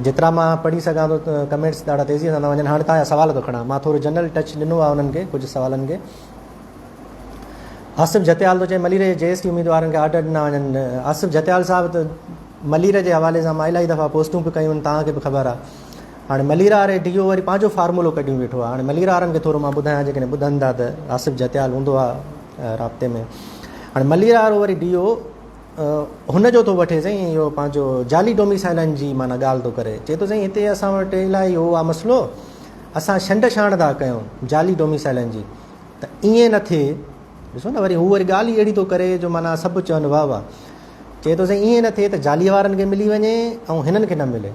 جيترا مان پڙهي سگهان ٿو ڪمينٽس ڏاڍا تيزي سان ٿا وڃن هاڻي توهان جا سوال ٿو کڻان مان ٿورو جنرل ٽچ ڏنو آهي انهن کي ڪجهه سوالن کي آصف جتيال ٿو چئي ملير جي جي ايس ٽي اميدوارن کي آرڊر ڏنا وڃن آصف جتيال صاحب ته ملير جي حوالي سان مان الاهي دفعا پوسٽون به ڪيون آهن توهان کي به خبر آهي هاڻي ملير واري ڊي او وري پنهنجو فارمولو ڪڍيون ويٺو آهي هاڻي ملير وارن کي ٿورو مان ٻڌايان جيڪڏهن ٻڌن ٿا ته آصف جتيال هوندو آهي رابطي ۾ هاڻي ملير وارو وري ڊي او هن جو ٿو وٺي سائين اهو پنهنجو جعلي ڊوميسائلن جي معنيٰ ڳالهه ٿو ڪري چئي ٿو سائين هتي اسان وٽ الاهي هو آهي مسئلو اسان ڇنڊ ڇاڻ ٿا ڪيون جعلي ڊوميسائلن جي ته ائين نه ٿئي ڏسو نه وري هو وري ڳالهه ئي اهڙي ٿو ڪري جو معنيٰ سڀ چون واهه واهه چئي ٿو سائين ائين نه ٿئي ته جاليء وارن کي ملي وڃي ۽ هنن کي نه ملي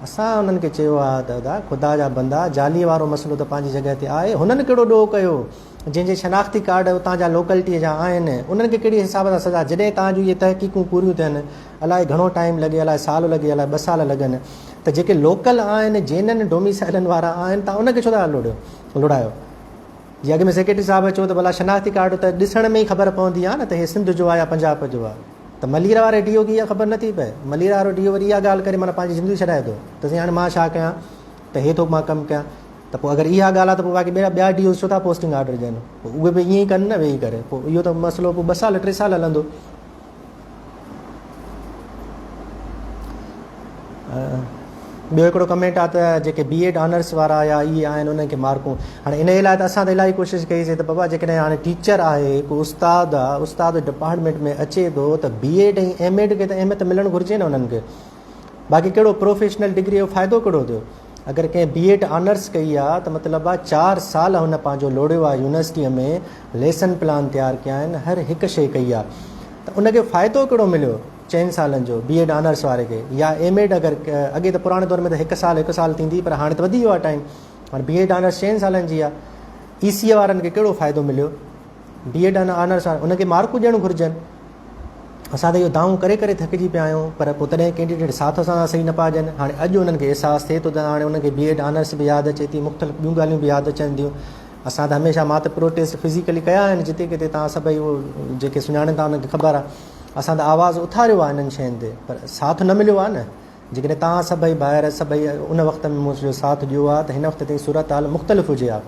اسان انهن کي چيو آهي ته ادا خدا جا بندا جاليء وارو مسئلو ته پنهنجي جڳهه تي آهي هنن ڪهڙو ڏوهه ڪيو جنهن جي شناختي ڪارڊ اتان جا لوڪلٽيء جا آهن انهن کي ڪهڙي حساب سان سزا جڏهن توهان جون اهي تحقيقون پوريون ٿين الائي گهڻو ٽائيم لڳي الائي سال لڳي الائي ٻه سال لڳن ته جيڪي لوڪل آهن جينن ڊوميسائلن وارا آهن توهان انهن کي ڇو ٿا لوڙيو لڙايو جي اڳ ۾ سيڪريٽري صاحب چيو ته ڀلا شناختي ڪارڊ ته ڏسڻ ۾ ئي خبر پوندي آهي نه ته هي سنڌ جو آهي يا پنجاب جو آهي ته ملير واري ڊي او کي اها خبر نه ٿي پئي ملير وارو ڊي او وري اها ڳالهه ڪري معنيٰ پنهنجي زندگي ڇڏائي ٿو ته سائين هاڻي مان ڇا ڪيان ته هي ٿو مان ڪم ڪيان ته پوء اگر اها ڳالهه آهي ته پوء باقي ٻيا ٻيا ڊي اوز ڇو ٿا پوسٽنگ آرڊر ڏين پوء اهي به ائين ئي ڪن نه ويهي ڪري پوء اهو ته مسئلو پوء ٻه سال ٽي سال هلندو ٻيو هڪڙو ڪمينٽ آ ته جيڪي بي ايڊ آنرس وارا يا اهي آهن انهن کي مارڪون هاڻي ان لاء ته اسان ته الاهي ڪوشش ڪئي سي ته بابا جيڪڏهن هاڻي ٽيچر آهي هڪ استاد آ استاد ڊپارٽمينٽ ۾ اچي ٿو ته بي ايڊ ۽ ايم ايڊ کي ته اهميت ملڻ گهرجي نه انهن کي باقي ڪهڙو پروفيشنل ڊگري جو فائدو ڪهڙو ٿيو اگر ڪنهن بي ايڊ آنرس ڪئي آ ته مطلب آ چار سال هن پنهنجو لوڙيو آ يونيورسٽيء ۾ ليسن پلان تيار ڪيا آهن هر هڪ شيء ڪئي آ ته ان کي فائدو ڪهڙو مليو چئن سالن جو بي ايڊ آنرس واري کي يا ايم ايڊ اگر اڳي ته پراڻي دور ۾ ته هڪ سال هڪ سال ٿيندي پر هاڻي ته وڌي ويو آ ٽائيم هاڻي بي ايڊ آنرس چئن سالن جي آ اي سي وارن کي ڪهڙو فائدو مليو بي ايڊ آنرس وارن ان کي مارڪون ڏيڻ گهرجن اسان ته اهو دانهون ڪري ڪري ٿڪجي پيا آهيون پر پوء تڏهن ڪينڊيڊيٽ ساٿ اسان سان صحيح نه پيا ڏين هاڻي اڄ انهن کي احساس ٿئي ٿو ته هاڻي انهن کي بي ايڊ آنرس به ياد اچي ٿي مختلف ٻيون ڳالهيون به ياد اچن ٿيون اسان ته هميشه مان ته پروٽيسٽ فزيڪلي ڪيا آهن جتي ڪٿي توهان سڀئي اهو جيڪي سڃاڻن ٿا انهن کي خبر آهي اسان ته آواز اٿاريو آهي انهن شين تي پر ساٿ نه مليو آهي نه جيڪڏهن توهان سڀئي ڀائر سڀئي ان وقت ۾ منهنجو ساٿ ڏيو ها ته هن وقت تائين صورتحال مختلف هجي ها.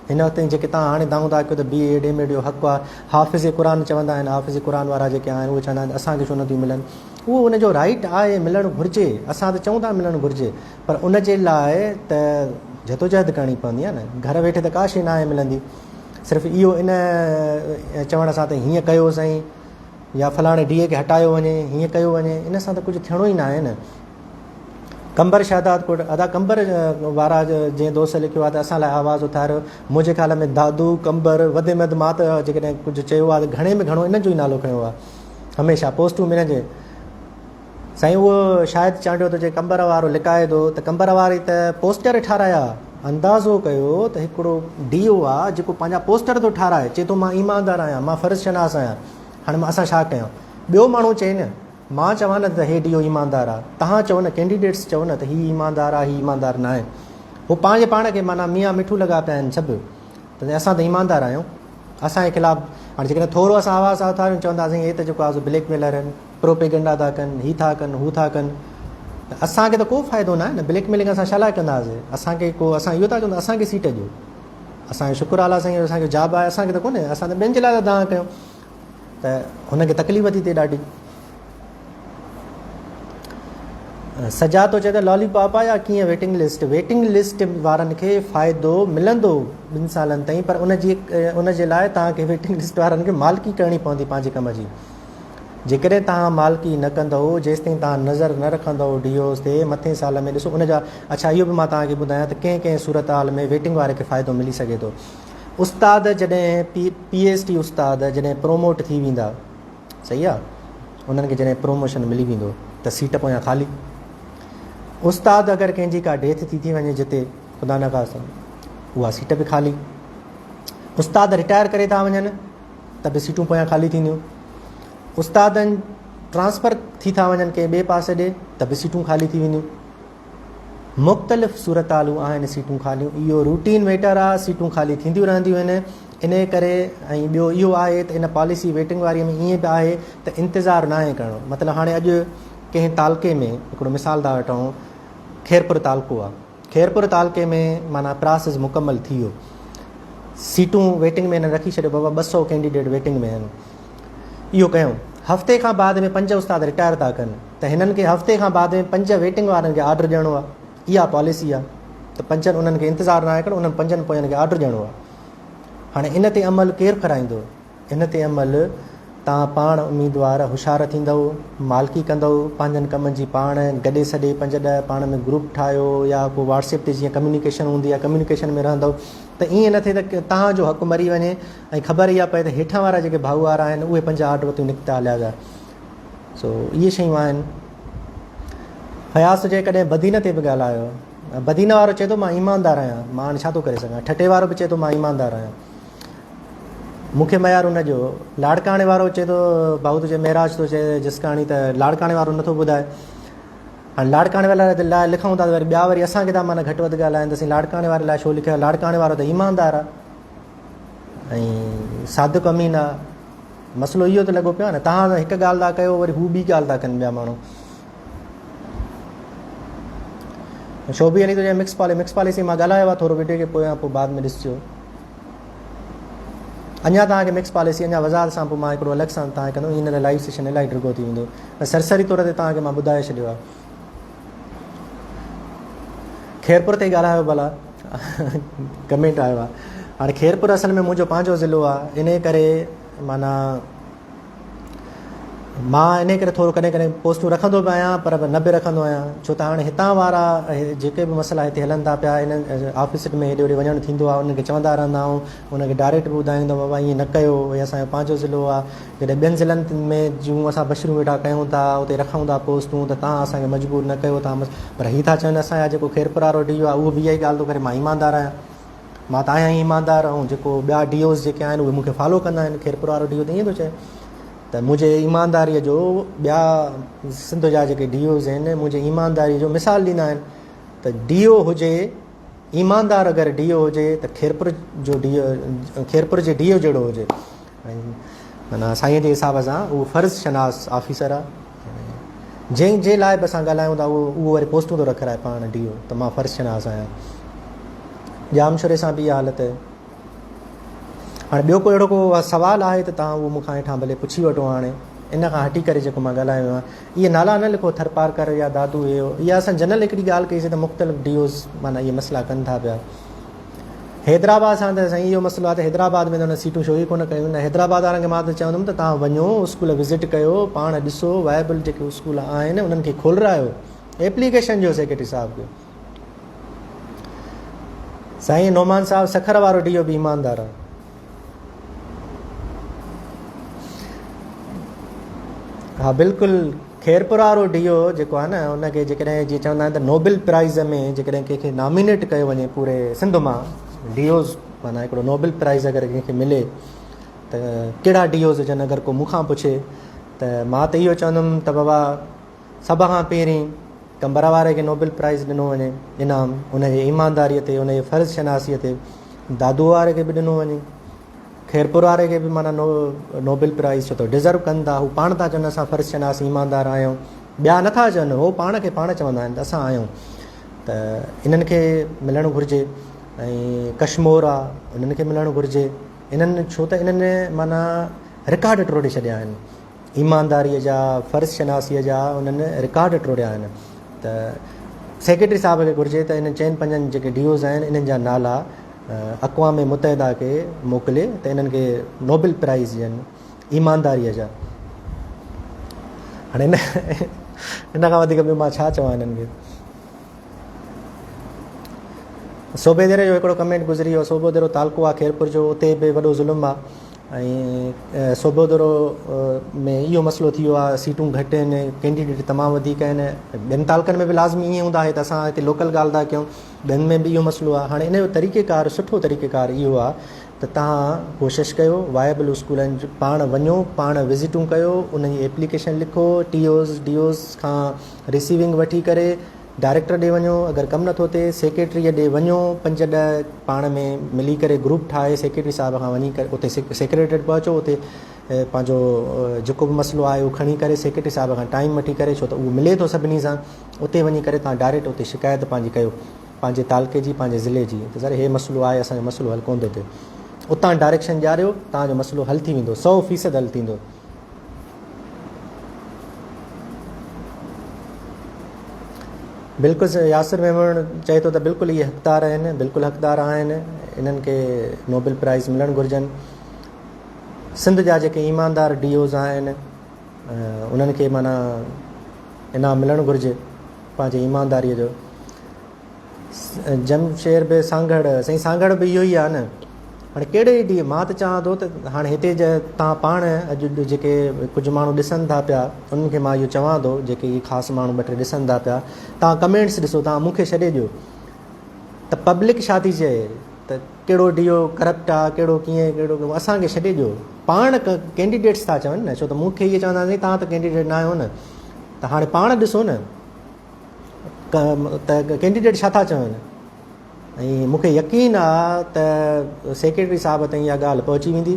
هن وقت تائين جيڪي توهان هاڻي دانهون ٿا ڪيو ته بي ايڊ ايم ايڊ جو حق آهي، حافظ قرآن چوندا آهن، حافظ قرآن وارا جيڪي آهن اهي چوندا آهن ته اسان کي ڇو نٿيون ملن. اهو ان جو رائيٽ آهي ملڻ گهرجي، اسان ته چئون ٿا ملڻ گهرجي پر ان جي لاء ته جدوجهد ڪرڻي پوندي آهي نه، گهر ويٺي ته ڪا شيء ناهي ملندي. صرف اهو ان چوڻ سان ته هيئن ڪيو سائين. يا فلاڻي ڊي اي کي هٽايو وڃي، هيئن ڪيو وڃي، ان سان ته ڪجهه ٿيڻو ئي ناهي نه. قمبر شهدادڪوٽ، ادا قمبر وارا جنهن دوست لکيو آهي ته اسان لاء آواز اٿاريو، منهنجي خيال ۾ دادو، قمبر، وڌ ۾ وڌ مان ته جيڪڏهن ڪجهه چيو آهي ته گهڻي ۾ گهڻو انهن جو ئي نالو کنيو آهي هميشه پوسٽون به انهن جي. سائين اهو شاهد چانڊيو ٿو چئي قمبر وارو لڪائي ٿو ته قمبر واري ته پوسٽر ٺارايا اندازو ڪيو ته هڪڙو ڊي او آ جيڪو پنهنجا پوسٽر ٿو ٺاراهي چئي ٿو مان ايماندار آهيان مان فرض شناس آهيان هاڻي مان اسان ڇا ڪيان ٻيو ماڻهو چئي نه مان چوان نه ته هي ڊي او ايماندار آ تهان چئو نه ڪينڊيڊيٽس چئو نه ته هي ايماندار آ هي ايماندار ناهي هو پنهنجي پاڻ کي معنيٰ ميان مٺو لڳا پيا آهن سڀ ته اسان ته ايماندار آهيون اسان جي خلاف هاڻي جيڪڏهن ٿورو اسان آواز اٿاريون چونداسين هي ته جيڪو آ سو بليڪ ميلر آهن پروپيگنڊا ٿا ڪن، هي ٿا ڪن، هو ٿا ڪن ته اسان کي ته ڪو فائدو ناهي نه، بليڪ ميلنگ اسان ڇا لاء ڪنداسين، اسان کي ڪو اسان اهو ٿا چئون ته اسان کي سيٽ ڏيو، اسان جو شڪر اعليٰ سائين اسان کي جاب آهي اسان کي ته ڪونهي، اسان ته ٻين جي لاء ٿا دانهن ڪيون ته هن کي تڪليف ٿي ٿئي ڏاڍي. سجاد ٿو چئي ته لالي پاپ آ يا ڪيئن ويٽنگ لسٽ، ويٽنگ لسٽ وارن کي فائدو ملندو ٻن سالن تائين پر ان جي ان جي لاء توهان کي ويٽنگ لسٽ وارن کي مالڪي ڪرڻي پوندي پنهنجي ڪم جي. جيڪڏهن توهان مالڪي نه ڪندؤ، جيستائين توهان نظر نه رکندؤ ڊي اوز تي، مٿين سال ۾ ڏسو ان جا، اڇا اهو به مان توهان کي ٻڌايان ته ڪنهن ڪنهن صورتحال ۾ ويٽنگ واري کي فائدو ملي سگهي ٿو. استاد جڏهن پي پي ايس ٽي استاد جڏهن پروموٽ ٿي ويندا صحيح آ انهن کي جڏهن پروموشن ملي ويندو ته سيٽ پويان خالي. استاد اگر ڪنهن جي ڪا ڊيٿ ٿي ٿي وڃي جتي خدا نخواسته اها سيٽ به خالي. استاد رٽائر ڪري ٿا وڃن ته به سيٽون پويان خالي ٿينديون. استادن ٽرانسفر ٿي ٿا وڃن ڪنهن ٻئي پاسي ڏي ته به سيٽون خالي ٿي وينديون. مختلف صورتحالون آهن سيٽون خاليون اهو روٽين ميٽر آهي سيٽون خالي ٿينديون رهنديون آهن انهي ڪري ۽ ٻيو اهو آهي ته ان پاليسي ويٽنگ واري ۾ ائين به آهي ته انتظار ناهي ڪرڻو مطلب هاڻي اڄ ڪنهن تعلقي ۾ هڪڙو مثال ٿا وٺون خيرپور تعلقو آهي خيرپور تعلقي ۾ معنيٰ پراسيس مڪمل ٿي ويو سيٽون ويٽنگ ۾ هنن رکي ڇڏيو بابا 200 ڪينڊيڊيٽ ويٽنگ ۾ آهن اهو ڪيون هفتي کان بعد ۾ پنج استاد رٽائر ٿا ڪن ته هنن کي هفتي کان بعد ۾ پنج ويٽنگ وارن کي آرڊر ڏيڻو آهي اها پاليسي آهي ته پنجن انهن کي انتظار ناهي ڪرڻو انهن پنجن پوين کي آرڊر ڏيڻو آهي هاڻي ان تي عمل ڪير ڪرائيندو ان تي عمل تان پاڻ اميدوار هوشيار ٿيندؤ، مالڪي ڪندؤ، پنهنجن ڪمن جي پاڻ گڏي سڏي پنج ڏهه پاڻ ۾ گروپ ٺاهيو يا ڪو واٽس ايپ تي جيئن ڪميونيڪيشن هوندي آهي ڪميونيڪيشن ۾ رهندؤ ته ائين نه ٿئي ته توهان جو حق مري وڃي ۽ خبر اها پئي ته هيٺان وارا جيڪي ڀائو وارا آهن اهي پنج آرڊر وتيون نڪتا هليا ويا سو اهي شيون آهن. فياض ٿو چئي ڪڏهن بدين تي به ڳالهايو. بدين وارو چئي ٿو مان ايماندار آهيان مان هاڻي ڇا ٿو ڪري سگهان. ٺٽي وارو به چئي ٿو مان ايماندار آهيان. مون کي ميار ان جو. لاڙڪاڻي وارو چئي ٿو ڀائو ٿو چئي معراج ٿو چئي جسڪاڻي ته لاڙڪاڻي وارو نٿو ٻڌائي. هاڻي لاڙڪاڻي واري لاء لکون ٿا ته وري ٻيا وري اسان کي ٿا معنيٰ گهٽ وڌ ڳالهائين ته اسين لاڙڪاڻي واري لاء ڇو لکيو آهي. لاڙڪاڻي وارو ته ايماندار آهي ۽ صادق امين آهي. مسئلو اهو ته لڳو پيو آهي نه توهان هڪ ڳالهه ٿا ڪيو وري هو ٻي ڳالهه ٿا ڪن ٻيا ماڻهو. شوبي علي ٿو چئي مڪس پالي مڪس پاليسي مان ڳالهايو آهي ٿورو وڊيو کي پويان پوء بعد ۾ ڏسجو. اڃا توهان کي مڪس پاليسي اڃا وضاحت سان پوء مان هڪڙو الڳ سان توهان کي ڪندم هن لائيو سيشن الاهي ڊگهو ٿي ويندو ۽ سرسري طور تي توهان کي مان ٻڌائي ڇڏيو آهي خيرپور تي ڳالهايو ڀلا ڪمينٽ آيو آهي هاڻي خيرپور اصل ۾ منهنجو پنهنجو ضلعو آهي ان ڪري معنيٰ مان انهي ڪري ٿورو ڪڏهن ڪڏهن پوسٽون رکندو به آهيان پر نه به رکندو آهيان ڇو ته هاڻي هتان وارا جيڪي به مسئلا هتي هلن ٿا پيا انهن آفيسن ۾ هيڏي هوڏي وڃڻ ٿيندو آهي انهن کي چوندا رهندا آهيون انهن کي ڊائريڪٽ به ٻڌائيندو بابا ائين نه ڪيو هي اسانجو پنهنجو ضلعو آهي جڏهن ٻين ضلعن ۾ جون اسان بشريون ويٺا ڪيون ٿا اتي رکون ٿا پوسٽون ته تان اسانکي مجبور نه ڪيو تان پر هي ٿا چون اسان جا جيڪو خيرپور وارو ڊي او آهي اهو به اها ئي ڳالهه ٿو ڪري مان ايماندار آهيان مان ته آهيان ئي ايماندار ۽ جيڪو ٻيا ڊي اوز جيڪي آهن اهي مون کي فالو ڪندا آهن خيرپور وارو ڊي او ته ائين ٿو چئي ته منهنجي ايمانداريء جو ٻيا سنڌ جا جيڪي ڊي اوز آهن منهنجي ايمانداريء جو مثال ڏيندا آهن ته ڊي او هجي ايماندار اگر ڊي او هجي ته خيرپور جو ڊي او خيرپور جي ڊي او جهڙو هجي ۽ معنيٰ سائين جي حساب سان اهو فرض شناس آفيسر آهي جنهن جي لاء به اسان ڳالهايون ٿا اهو اهو وري پوسٽون ٿو رکرائي پاڻ ڊي او ته مان فرض شناس آهيان ڄامشوري سان به اها حالت آهي هاڻي ٻيو ڪو اهڙو ڪو سوال آهي ته تان اهو مون کان هيٺان ڀلي پڇي وٺو هاڻي ان کان هٽي ڪري جيڪو مان ڳالهايو آهي اهي نالا نه لکو ٿرپارڪر يا دادو هي اها اسان جنرل هڪڙي ڳالهه ڪئي سي ته مختلف ڊي اوز معنيٰ اهي مسئلا ڪن ٿا پيا حيدرآباد سان ته سائين اهو مسئلو آهي ته حيدرآباد ۾ ته هن سيٽون شو ئي ڪونه ڪيون نه حيدرآباد وارن کي مان ته چوندم ته توهان وڃو اسڪول وزٽ ڪيو پاڻ ڏسو وائبل جيڪي اسڪول آهن انهن کي کولرايو ايپليڪيشن جو سيڪريٽري صاحب کي سائين نعمان صاحب سکر وارو ڊي او به ايماندار آهي ها بلڪل خيرپور وارو ڊي او جيڪو آهي نه ان کي جيڪڏهن جيئن چوندا آهن ته نوبل پرائز ۾ جيڪڏهن ڪنهن کي نامينيٽ ڪيو وڃي پوري سنڌ مان ڊي اوز معنيٰ هڪڙو نوبل پرائز اگر ڪنهن کي ملي ته ڪهڙا ڊي اوز هجن اگر ڪو مون کان پڇي ته مان ته اهو چوندم ته بابا سڀ کان پهرين قمبر واري کي نوبل پرائز ڏنو وڃي انعام ان جي ايمانداريء تي ان جي فرض شناسيء تي دادو واري کي به ڏنو وڃي خيرپور واري کي به معنيٰ نوبل پرائز ڇو ته ڊزرو ڪن ٿا هو پاڻ ٿا چون اسان فرض شناس ايماندار آهيون ٻيا نٿا چون هو پاڻ کي پاڻ چوندا آهن ته اسان آهيون ته انهن کي ملڻ گهرجي ۽ ڪشمور آ انهن کي ملڻ گهرجي انهن ڇو ته انهن معنيٰ رڪارڊ ٽوڙي ڇڏيا آهن ايمانداريء جا فرض شناسيء جا انهن رڪارڊ ٽوڙيا آهن ته سيڪريٽري صاحب کي گهرجي ته انهن چئن پنجن جيڪي ڊي اوز آهن انهن جا نالا اقوام متحده کي موڪلي ته انهن کي نوبل پرائز ڏين ايمانداريء جا. هاڻي ان کان وڌيڪ ٻيو مان ڇا چوان انهن کي. صوبي ديري جو هڪڙو ڪمينٽ گذري ويو صوبو ديرو تعلقو آهي خيرپور جو اتي به وڏو ظلم آهي ۽ صوبو ديرو ۾ اهو مسئلو ٿي ويو آهي سيٽون گهٽ آهن ڪينڊيڊيٽ تمام وڌيڪ آهن ٻين تعلقن ۾ به لازمي ائين هوندو آهي ته اسان هتي لوڪل ڳالهه ٿا ڪيون ٻين ۾ به اهو مسئلو آهي هاڻي ان جو طريقيڪار سٺو طريقيڪار اهو آهي ته توهان ڪوشش ڪيو وائبل اسڪولن پاڻ وڃو پاڻ وزٽون ڪيو انهن جي ايپليڪيشن لکو ٽي اوز ڊي اوز کان رسيونگ وٺي ڪري ڊائريڪٽر ڏي وڃو اگر ڪم نٿو ٿئي سيڪريٽريء ڏي وڃو پنج ڏهه پاڻ ۾ ملي ڪري گروپ ٺاهي سيڪريٽري صاحب کان وڃي ڪري اتي سيڪريٽريٽ پهچو اتي پنهنجو جيڪو به مسئلو آهي اهو کڻي ڪري سيڪريٽري صاحب کان ٽائيم وٺي ڪري ڇو ته اهو ملي ٿو سڀني سان اتي وڃي ڪري توهان ڊائريڪٽ اتي شڪايت پنهنجي ڪيو پنهنجي تعلقي جي پنهنجي ضلعي جي ته سر هي مسئلو آهي اسان جو مسئلو حل ڪونه ٿو ٿئي اتان ڊائريڪشن ڏياريو توهان جو مسئلو حل ٿي ويندو 100% حل ٿيندو. بلڪل ياسر ميمڻ چئي ٿو ته بلڪل اهي حقدار آهن بلڪل حقدار آهن انهن کي نوبل پرائز ملڻ گهرجن سنڌ جا جيڪي ايماندار ڊي اوز آهن انهن کي معنيٰ انعام ملڻ گهرجي پنهنجي ايمانداريء جو. جمشير به سانگهڙ، سائين سانگهڙ به اهو ئي آهي نه. هاڻي ڪهڙي ڊي مان ته چوان ٿو ته هاڻي هتي جا توهان پاڻ اڄ جيڪي ڪجهه ماڻهو ڏسن ٿا پيا انهن کي مان اهو چوان ٿو جيڪي اهي خاص ماڻهو ٻه ٽي ڏسن ٿا پيا توهان ڪمينٽس ڏسو توهان مون کي ڇڏي ڏيو ته پبلڪ ڇا ٿي چئي ته ڪهڙو ڊي او ڪرپٽ آ ڪهڙو ڪيئن ڪهڙو اسان کي ڇڏي ڏيو پاڻ ڪينڊيڊيٽس ٿا چون نه ڇو ته مون کي اهي چوندا سائين توهان ته ڪينڊيڊيٽ نه آهيو نه ته هاڻي پاڻ ڏسو نه ته ڪينڊيڊيٽ ڇا ٿا چون ۽ مون کي يقين آ ته سيڪريٽري صاحب تائين اها ڳالهه پهچي ويندي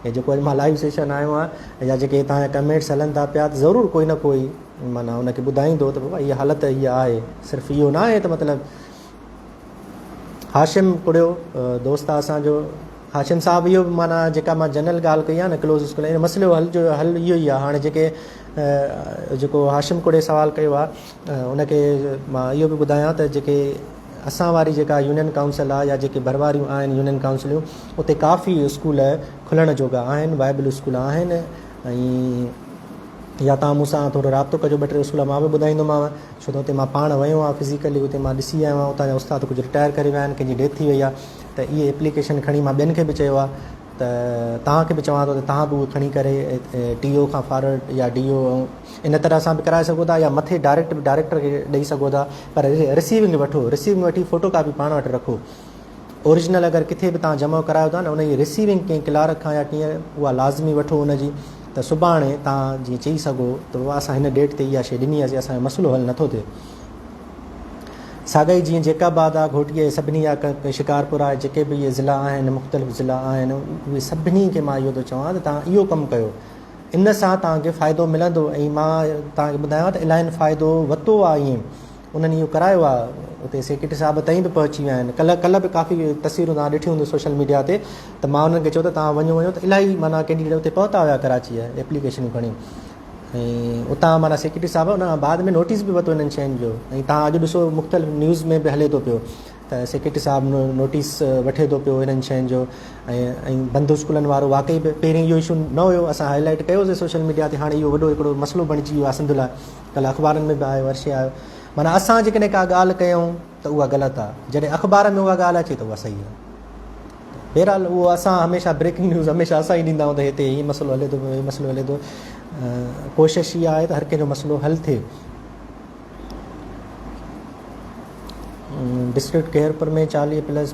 ۽ جيڪو اڄ مان لائيو سيشن آيو آهيان يا جيڪي توهان جا ڪمينٽس هلن ٿا پيا ته ضرور ڪوئي نه ڪوئي معنيٰ ان کي ٻڌائيندو ته بابا هيء حالت هيء آهي صرف اهو نه آهي ته مطلب هاشم ڪڙيو دوست آ اسان جو هاشم صاحب اهو به معنيٰ جيڪا مان جنرل ڳالهه ڪئي آهي نه ڪلوز اسڪول ان مسئلي جو حل جو حل اهو ئي آهي هاڻي جيڪي جيڪو هاشم ڪڙي سوال ڪيو آهي ان کي مان اهو به ٻڌايان ته جيڪي اسان واري جيڪا يونين ڪائونسل آهي يا جيڪي ڀرواريون آهن يونين ڪائونسلون اتي ڪافي اسڪول کلڻ جوڳا آهن وائبل اسڪول آهن ۽ يا توهان مون سان ٿورو رابطو ڪجو ٻه ٽي اسڪول مان به ٻڌائيندومانو ڇو ته اتي مان پاڻ ويو آهيان فزيڪلي اتي مان ڏسي آيو آهيان اتان جا استاد ڪجهه رٽائر ڪري ويا آهن ڪنهن جي ڊيٿ ٿي وئي آهي ته اهي ايپليڪيشن کڻي مان ٻين کي به چيو آهي ته توهان کي به چوان ٿو ته توهان به اهي کڻي ڪري ٽي او کان فارورڊ يا ڊي او ان طرح سان به ڪرائي سگهو ٿا يا مٿي ڊائريڪٽ به ڊائريڪٽر کي ڏئي سگهو ٿا پر رسيونگ وٺو رسيونگ وٺي فوٽو ڪاپي پاڻ وٽ رکو اوريجنل اگر ڪٿي به توهان جمع ڪرايو ٿا نه ان جي رسيونگ ڪنهن ڪلارڪ کان يا ڪيئن اها لازمي وٺو ان جي ته سڀاڻي توهان جيئن چئي سگهو ته بابا اسان هن ڊيٽ تي اها شيء ڏني هئي اسان جو مسئلو حل نٿو ٿئي. ساڳئي جيئن جيڪب آباد آهي گهوٽڪي اهي سڀني يا شڪارپور آهي جيڪي به اهي ضلعا آهن مختلف ضلعا آهن اهي سڀني کي مان اهو ٿو چوان ته توهان اهو ڪم ڪيو ان سان توهان کي فائدو ملندو ۽ مان توهان کي ٻڌايان ته الاهين فائدو وتو آهي ائين انهن اهو ڪرايو آهي اتي سيڪريٽري صاحب تائين به پهچي ويا آهن ڪلهه ڪلهه به ڪافي تصويرون توهان ڏٺيون هونديون سوشل ميڊيا تي ته مان انهن کي چيو ته توهان وڃو وڃو ته الاهي معنيٰ ڪينڊيڊيٽ اتي پهتا هيا ڪراچيء ايپليڪيشنون کڻي ۽ اتان معنيٰ سيڪريٽري صاحب ان کان بعد ۾ نوٽيس به ورتو انهن شين جو ۽ توهان اڄ ڏسو مختلف نيوز ۾ به هلي ٿو پيو ته سيڪريٽري صاحب نوٽيس وٺي ٿو پيو انهن شين جو ۽ ۽ بند اسڪولن وارو واقعي به پهرين اهو اشو نه هيو اسان هائي لائيٽ ڪيوسي سوشل ميڊيا تي هاڻي اهو وڏو هڪڙو مسئلو بڻجي ويو آهي سنڌ لاء ڪلهه اخبارن ۾ به آيو هر شيء آيو معنيٰ اسان جيڪڏهن ڪا ڳالهه ڪيون ته اها غلط آهي جڏهن اخبار ۾ اها ڳالهه اچي ته اها صحيح آهي بهرحال اهو اسان هميشه بريڪنگ نيوز هميشه اسان ئي ڏيندا آهيون ته هتي هي مسئلو هلي ٿو پيو هي مسئلو هلي ٿو ڪوشش اها آهي ته هر ڪنهن جو مسئلو حل ٿئي ڊسٽرڪٽ خيرپور ۾ 40 پلس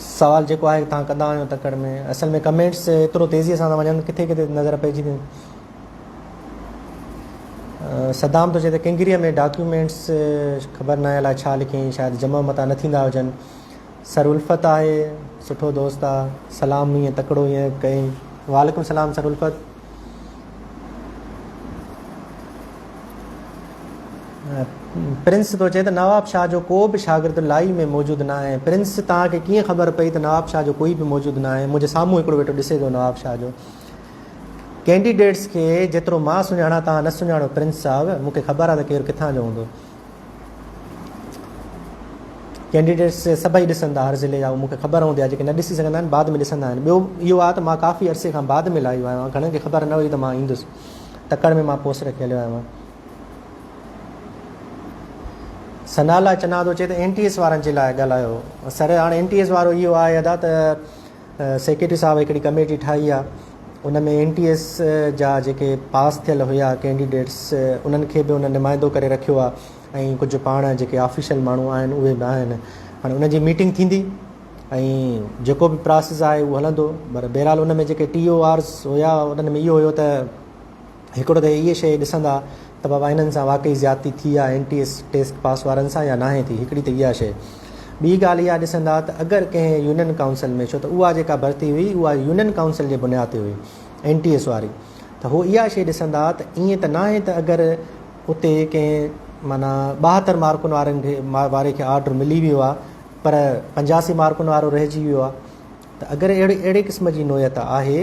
سوال جيڪو آهي تان ڪندا آهيو تڪڙ ۾ اصل ۾ ڪمينٽس ايترو تيزي سان ٿا وڃن ڪٿي ڪٿي نظر پئجي ٿي صدام ٿو چئي ته ڪنگريء ۾ ڊاڪيومينٽس خبر ناهي الائي ڇا لکيائين شايد جمع متان نه ٿيندا هجن سر الفت آهي سٺو دوست آ سلام ائين تڪڙو ائين ڪئين وعليڪم سلام سر الفت پرنس ٿو چئي ته نواب شاهه جو ڪو به شاگرد لائي ۾ موجود نه آهي پرنس توهان کي ڪيئن خبر پئي ته نواب شاهه جو ڪوئي به موجود نه آهي منهنجي سامهون هڪڙو ويٺو ڏسي ٿو نواب شاهه جو ڪينڊيڊيٽس کي جيترو مان سڃاڻان توهان نه سڃاڻو پرنس صاحب مون کي خبر آهي ته ڪير ڪٿان جو هوندو ڪينڊيڊيٽس سڀئي ڏسن ٿا هر ضلعي جا مون کي خبر هوندي آهي جيڪي نه ڏسي سگهندا آهن بعد ۾ ڏسندا آهن ٻيو اهو آهي ته مان ڪافي عرصي کان بعد ۾ لائيو آيو آهيان گهڻن کي خبر نه هئي ته مان ايندس تڪڙ ۾ مان پوسٽ رکي هليو آيو آهيان ثناء الله چنا ٿو چئي ته اين ٽي ايس وارن جي لاء ڳالهايو سر هاڻي اين ٽي ايس وارو اهو آهي ادا ته سيڪريٽري صاحب هڪڙي ڪميٽي ٺاهي آهي ان ۾ اين ٽي ايس جا جيڪي پاس ٿيل هيا ڪينڊيڊيٽس انهن کي به ان نمائندو ڪري رکيو آهي ۽ ڪجهه پاڻ جيڪي آفيشل ماڻهو آهن اهي به آهن هاڻي ان جي ميٽنگ ٿيندي ۽ جيڪو به پراسيس آهي اهو هلندو پر بهرحال ان ۾ جيڪي ٽي او آرز هيا انهن ۾ اهو هيو ته هڪڙو ته اهي شيء ڏسندا ته بابا هنن سان واقعي زيادتي ٿي آهي N T S test pass وارن سان يا ناهي ٿي هڪڙي ته اها شيء ٻي ڳالهه اها ڏسندا ته اگر ڪنهن يونين ڪائونسل ۾ ڇو ته اها جيڪا ڀرتي هئي اها يونين ڪائونسل جي بنياد تي هئي اين ٽي ايس واري ته هو اها شيء ڏسندا ته ائين ته ناهي ته اگر اتي ڪنهن معنيٰ 72 مارڪن وارن کي واري کي آرڊر ملي ويو آهي پر 85 مارڪن وارو رهجي ويو آهي ته اگر اهڙي اهڙي قسم جي نوعيت آهي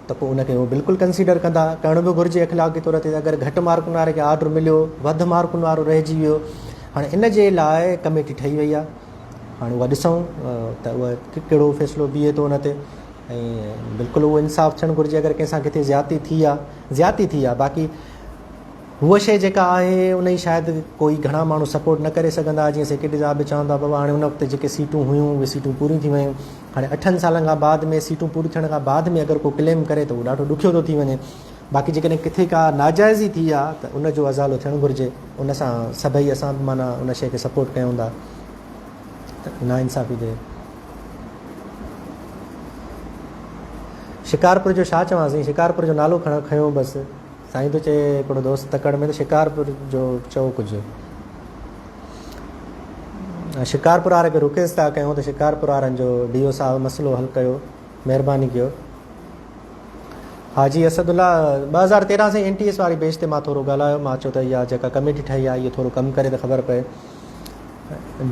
ته پوء ان کي هو بلڪل ڪنسيڊر ڪندا، ڪرڻ به گهرجي اخلاقي طور تي اگر گهٽ مارڪن واري کي آرڊر مليو وڌ مارڪن وارو رهجي ويو هاڻي ان جي لاء ڪميٽي ٺهي وئي آهي هاڻي اها ڏسون ته اها ڪهڙو فيصلو بيهي ٿو ان تي ۽ بلڪل اهو انصاف ٿيڻ گهرجي اگر ڪنهن سان ڪٿي زيادتي ٿي آهي زيادتي ٿي آهي باقي هوء شيء جيڪا آهي ان جي شايد ڪوئي گهڻا ماڻهو سپورٽ نه ڪري سگهندا جيئن سيڪريٽري صاحب به چون ٿا بابا هاڻي ان وقت جيڪي سيٽون هيون اهي سيٽون پوريون ٿي ويون هاڻي اٺن سالن کان بعد ۾ سيٽون پوريون ٿيڻ کان بعد ۾ اگر ڪو ڪليم ڪري ته اهو ڏاڍو ڏکيو ٿو ٿي وڃي باقي جيڪڏهن ڪٿي ڪا ناجائزي ٿي آ ته ان جو ازالو ٿيڻ گهرجي ان سان سڀئي اسان به معنيٰ ان شيء کي سپورٽ ڪيون ٿا ته ناانصافي تي شڪارپور جو ڇا چوان سائين شڪارپور جو نالو کڻ کنيو بس سائين ٿو چئي هڪڙو دوست تڪڙ ۾ ته شڪارپور جو چئو ڪجهه. شڪارپور وارن کي رڪويسٽ ٿا ڪيون ته شڪارپور وارن جو ڊي او صاحب مسئلو حل ڪيو مهرباني ڪيو. حاجي اسد الله 2013 سائين اين ٽي ايس واري بيچ تي مان ٿورو ڳالهايو مان چيو ته اها جيڪا ڪميٽي ٺهي آهي اهو ٿورو ڪم ڪري ته خبر پئي.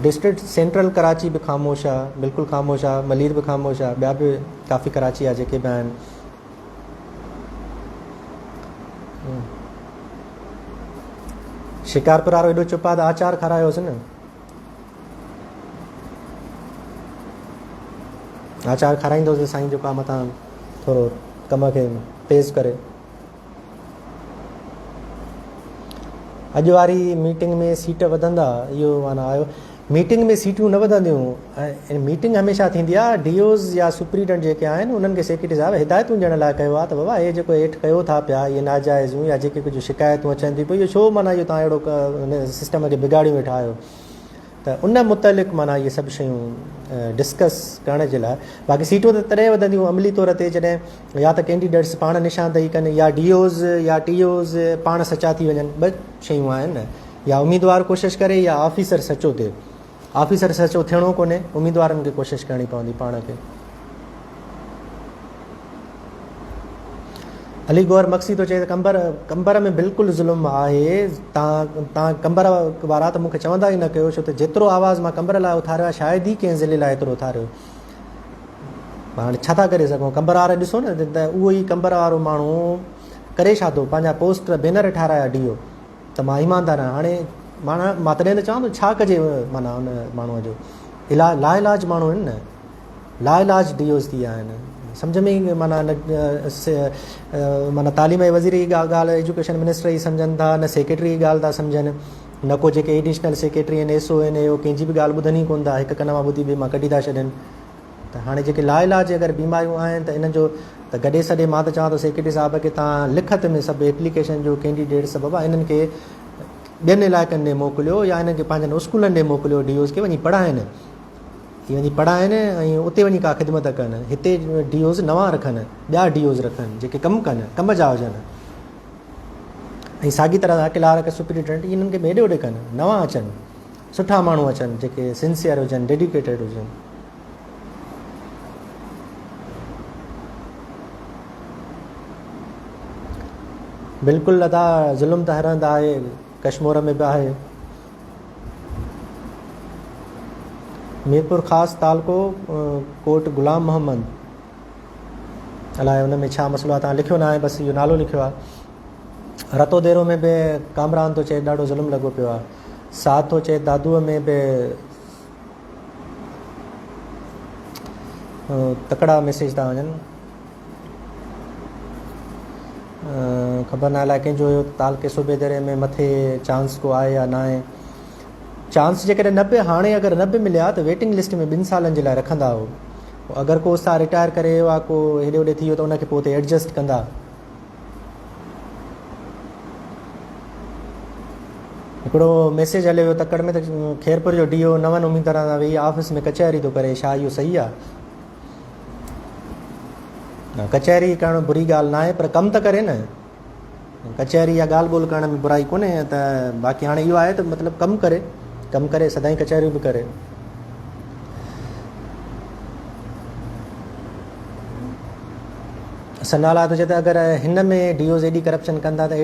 ڊسٽرڪٽ سينٽرل ڪراچي به خاموش آهي بلڪل خاموش آهي ملير به خاموش آهي ٻيا به ڪافي ڪراچي جا جيڪي به آهن. شڪارپور وارو ايڏو چپ آ ته آچار کارايوس نه. آچار کارائيندوس سائين جيڪو آ متان ٿورو ڪم کي تيز ڪري. اڄ واري ميٽنگ ۾ سيٽ وڌندا اهو معنيٰ آيو ميٽنگ ۾ سيٽون نه وڌنديون ۽ ميٽنگ هميشه ٿيندي آهي ڊي اوز يا سپريڊنٽ جيڪي آهن انهن کي سيڪريٽري صاحب هدايتون ڏيڻ لاء ڪيو آهي ته بابا هي جيڪو هيٺ ڪيو ٿا پيا اهي ناجائزيون يا جيڪي ڪجهه شڪايتون اچن ٿيون پيون اهو ڇو معنيٰ اهو توهان اهڙو سسٽم کي بگاڙيون ويٺا آهيو ته ان متعلق معنيٰ اهي سڀ شيون ڊسڪس ڪرڻ جي لاء باقي سيٽون ته تڏهن وڌنديون عملي طور تي جڏهن يا ته ڪينڊيڊيٽس پاڻ نشاندهي ڪن يا ڊي اوز يا ٽي اوز پاڻ سچا ٿي وڃن ٻه شيون آهن نه يا اميدوار ڪوشش ڪري يا آفيسر سچو ٿئي آفيسر سچو ٿيڻو ڪونهي اميدوارن کي ڪوشش ڪرڻي پوندي پاڻ کي. علي گوهر مگسي ٿو چئي ته قمبر قمبر ۾ بلڪل ظلم آهي تان تان قمبر وارا ته مون کي چوندا ئي نه ڪيو ڇو ته جيترو آواز مان قمبر لاء اٿاريو آهي شايد ئي ڪنهن ضلعي لاء ايترو اٿاريو هاڻي ڇا ٿا ڪري سگهون قمبر وارا ڏسو نه ته اهو ئي قمبر وارو ماڻهو ڪري ڇا ٿو پنهنجا پوسٽر بينر ٺارايا ڊي او ته مان ايماندار آهيان هاڻي مانا مان تڏهن ته چوان ٿو ڇا ڪجي مانا ان ماڻهوء جو لا علاج ماڻهو آهن نه لاعلاج ڊي اوز ٿي ويا آهن سمجهه ۾ ئي معنيٰ نه معنيٰ تعليم جي وزير جي ڳالهه ايجوڪيشن منسٽر ئي سمجهن ٿا نه سيڪريٽري جي ڳالهه ٿا سمجهن نه ڪو جيڪي ايڊيشنل سيڪريٽري آهن ايس او آهن اهو ڪنهن جي به ڳالهه ٻڌن ئي ڪونه ٿا هڪ ڪن مان ٻڌي ٻئي مان ڪڍي ٿا ڇڏن ته هاڻي جيڪي لاعلاج اگر بيماريون آهن ته انهن جو ته گڏي سڏي مان ته چوان ٿو سيڪريٽري صاحب کي تان لکت ۾ سڀ ايپليڪيشن جو ڪينڊيڊيٽس بابا انهن کي ٻين علائقن ڏي موڪليو يا انهن کي پنهنجن اسڪولن ڏي موڪليو ڊي اوز کي وڃي پڙهائن هي وڃي پڙهائن ۽ اتي وڃي ڪا خدمت ڪن. هتي ڊي اوز نوان رکن، ٻيا ڊي اوز رکن جيڪي ڪم ڪن، ڪم جا هجن ۽ ساڳي طرح سان ڪلارڪ، سپرنٽينڊنٽ انهن کي به هيڏي هوڏي ڪن، نوان اچن، سٺا ماڻهو اچن جيڪي سنسيئر هجن، ڊيڊيڪيٽيڊ هجن. بلڪل ادا ظلم ته هر هنڌ آهي، ڪشمور ۾ به آهي. ميرپورخاص تعلقو ڪوٽ غلام محمد الائي ان ۾ ڇا مسئلو آهي تان لکيو نه آهي بس اهو نالو لکيو آهي رتو ديرو ۾ به ڪامران ٿو چئي ڏاڍو ظلم لڳو پيو آهي سعد ٿو چئي دادوء ۾ به تڪڙا ميسيج ٿا وڃن خبر ناهي الائي ڪنهن جو هيو تعلقي صوبي دري ۾ مٿي چانس ڪو آهي يا ناهي چانس جيڪڏهن نه به هاڻي اگر نه به مليا ته ويٽنگ لسٽ ۾ ٻن سالن جي لاء رکندا هو اگر ڪو استاد رٽائر ڪري ويو آهي ڪو هيڏي هوڏي ٿي ويو ته ان کي پوء اتي ايڊجسٽ ڪندا. هڪڙو ميسيج هليو ويو تڪڙ ۾ ته خيرپور جو ڊي او نون اميدوارن سان ويهي آفيس ۾ ڪچهري ٿو ڪري ڇا اهو صحيح آهي؟ نه ڪچهري ڪرڻ بري ڳالهه ناهي پر ڪم ته ڪري نه ڪچهري يا ڳالهه ٻولهه ڪرڻ ۾ برائي ڪونهي ته باقي هاڻي اهو آهي ته مطلب ڪم ڪري ڪم ڪري سدائين ڪچهريون به ڪري. سنالا ٿو چئي ته اگر هن ۾ ڊي اوز ايڏي ڪرپشن ڪن ٿا ته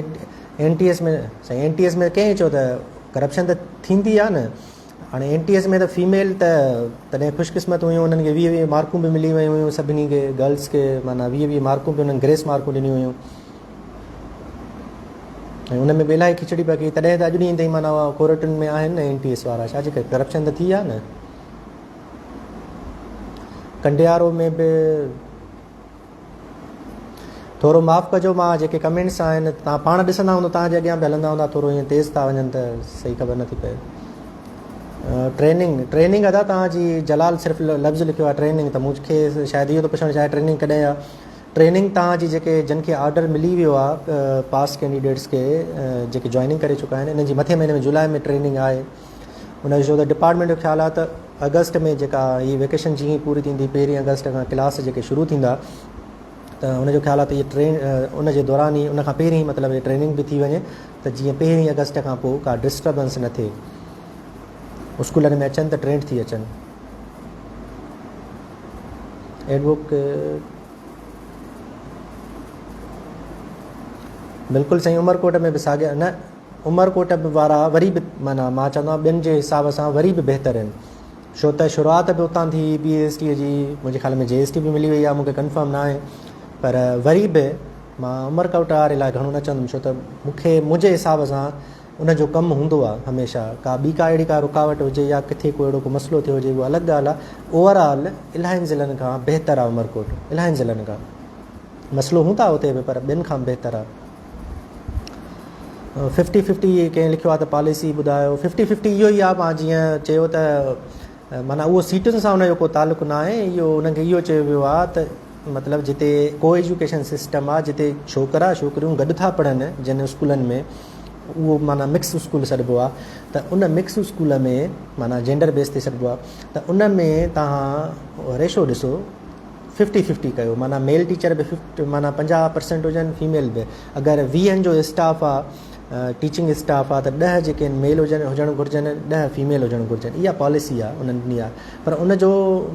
اين ٽي ايس ۾ سائين اين ٽي ايس ۾ ڪنهن چيو ته ڪرپشن ته ٿيندي آهي نه هاڻي اين ٽي ايس ۾ ته فيميل ته تڏهن خوش قسمت هيون انهن کي ويهه ويهه مارڪون به ملي ويون هيون سڀني کي گرلس کي معنيٰ ويهه ويهه مارڪون به انهن گريس مارڪون ڏنيون هيون ۽ ان ۾ به الاهي کچڙي پڪي تڏهن ته اڄ ڏينهن تائين معنيٰ ڪورٽن ۾ آهن نه اين ٽي ايس وارا ڇا جي ڪري ڪرپشن ته ٿي آهي نه ڪنڊيارو ۾ به ٿورو معاف ڪجو مان جيڪي ڪمينٽس آهن توهان پاڻ ڏسندا هوندو توهان جي اڳيان به هلندا هوندا ٿورو ائين تيز ٿا وڃن ته صحيح خبر نٿي پئي ٽريننگ ٽريننگ ادا توهان جي جلال صرف لفظ لکيو آهي ٽريننگ ته مون کي شايد اهو ٿو پڇڻ چاهي ٽريننگ ڪڏهن آهي ٽريننگ توهان جي جيڪي جن کي آرڊر ملي ويو آهي پاس ڪينڊيڊيٽس کي جيڪي جوائننگ ڪري چڪا آهن انهن جي مٿي مهيني ۾ جولاء ۾ ٽريننگ آهي ان جو ڇو ته ڊپارٽمينٽ جو خيال آهي ته آگسٽ ۾ جيڪا هي ويڪيشن جيئن ئي پوري ٿيندي پهرين آگسٽ کان ڪلاس جيڪي شروع ٿيندا ته ان جو خيال آهي ته هي ٽرين ان جي دوران ئي ان کان پهرين مطلب هي ٽريننگ به ٿي وڃي ته جيئن پهرين آگسٽ کان پوء ڪا ڊسٽربنس نه ٿئي اسڪولن ۾ اچن ته ٽرينڊ ٿي اچن ايڊوڪ بلڪل سائين عمرڪوٽ ۾ به ساڳيا نه عمرڪوٽ به وارا وري به معنيٰ مان چوندو آهيان ٻين جي حساب سان وري به بهتر آهن ڇو ته شروعات به اتان ٿي پي ايس ٽي جي منهنجي خيال ۾ جي ايس ٽي به ملي وئي آهي مونکي ڪنفرم نه آهي پر وري به مان عمرڪوٽ واري لاء گهڻو نه چوندم ڇو ته مونکي منهنجي حساب سان ان جو ڪم هوندو آهي هميشه ڪا ٻي ڪا اهڙي ڪا رڪاوٽ هجي يا ڪٿي ڪو اهڙو ڪو مسئلو ٿيو هجي اهو الڳ ڳالهه آهي اوور آل الاهين ضلعن کان بهتر آهي عمرڪوٽ الاهين ضلعن کان مسئلو هوندا اتي به پر ٻين کان بهتر آهي ففٽي ففٽي ڪنهن لکيو آهي ته پاليسي ٻڌايو ففٽي ففٽي اهو ئي آهي مان جيئن چيو ته معنيٰ اهو سيٽن سان ان جو ڪو تعلق نه آهي اهو انهن کي اهو چيو ويو آهي ته مطلب جتي ڪو ايجوڪيشن سسٽم آهي جتي ڇوڪرا ڇوڪريون گڏ ٿا پڙهن جن اسڪولن ۾ اهو معنيٰ مڪس اسڪول سڏبو آهي ته ان مڪس اسڪول ۾ معنيٰ جينڊر بيس تي سڏبو آهي ته ان ۾ توهان ريشو ڏسو ففٽي ففٽي ڪيو معنيٰ ميل ٽيچر به ففٽ معنيٰ 50 پرسنٽ هجن فيميل به اگر ويهن جو اسٽاف آ ٽيچنگ اسٽاف آ ته ڏهه جيڪي آهن ميل هجن هجڻ گهرجن ڏهه فيميل هجڻ گهرجن اها پاليسي آ انهن ڏني آ پر ان جو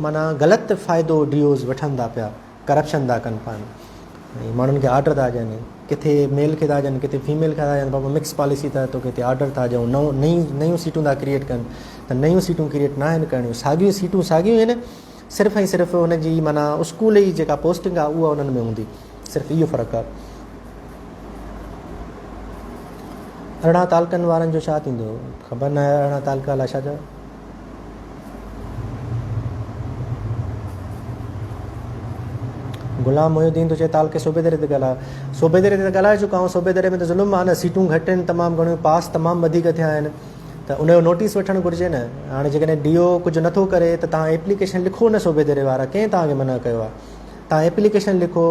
معنيٰ غلط فائدو ڊي اوز وٺن ٿا پيا ڪرپشن ٿا ڪن پاڻ ۽ ماڻهن کي آرڊر ٿا ڏين ڪٿي ميل کي ٿا ڏين ڪٿي فيميل کي ٿا ڏين بابا مڪس پاليسي ته توکي هتي آرڊر ٿا ڏيون نئون نيون نيون سيٽون ٿا ڪريئيٽ ڪن ته نيون سيٽون ڪريئيٽ ناهن ڪرڻيون ساڳيون سيٽون ساڳيون آهن صرف ۽ صرف ان جي معنيٰ اسڪول جي جيڪا پوسٽنگ آهي اها انهن ۾ هوندي صرف اهو فرق آهي. 18 تعلقن وارن جو ڇا ٿيندو؟ خبر ناهي 18 تعلقا الاء ڇا جا. غلام محي الدين ٿو چئي تعلقي صوبيدري تي ڳالهايو. صوبيدري تي ته ڳالهائي چڪا آهيون صوبيدري ۾ ته ظلم آهي نه سيٽون گهٽ آهن تمام گهڻيون پاس تمام وڌيڪ ٿيا آهن. ته ان جو نوٽيس وٺڻ گهرجي نه هاڻي جيڪڏهن ڊي او ڪجهه نٿو ڪري ته توهان ايپليڪيشن لکو نه صوبيدري وارا ڪنهن توهان کي منع ڪيو آهي توهان ايپليڪيشن لکو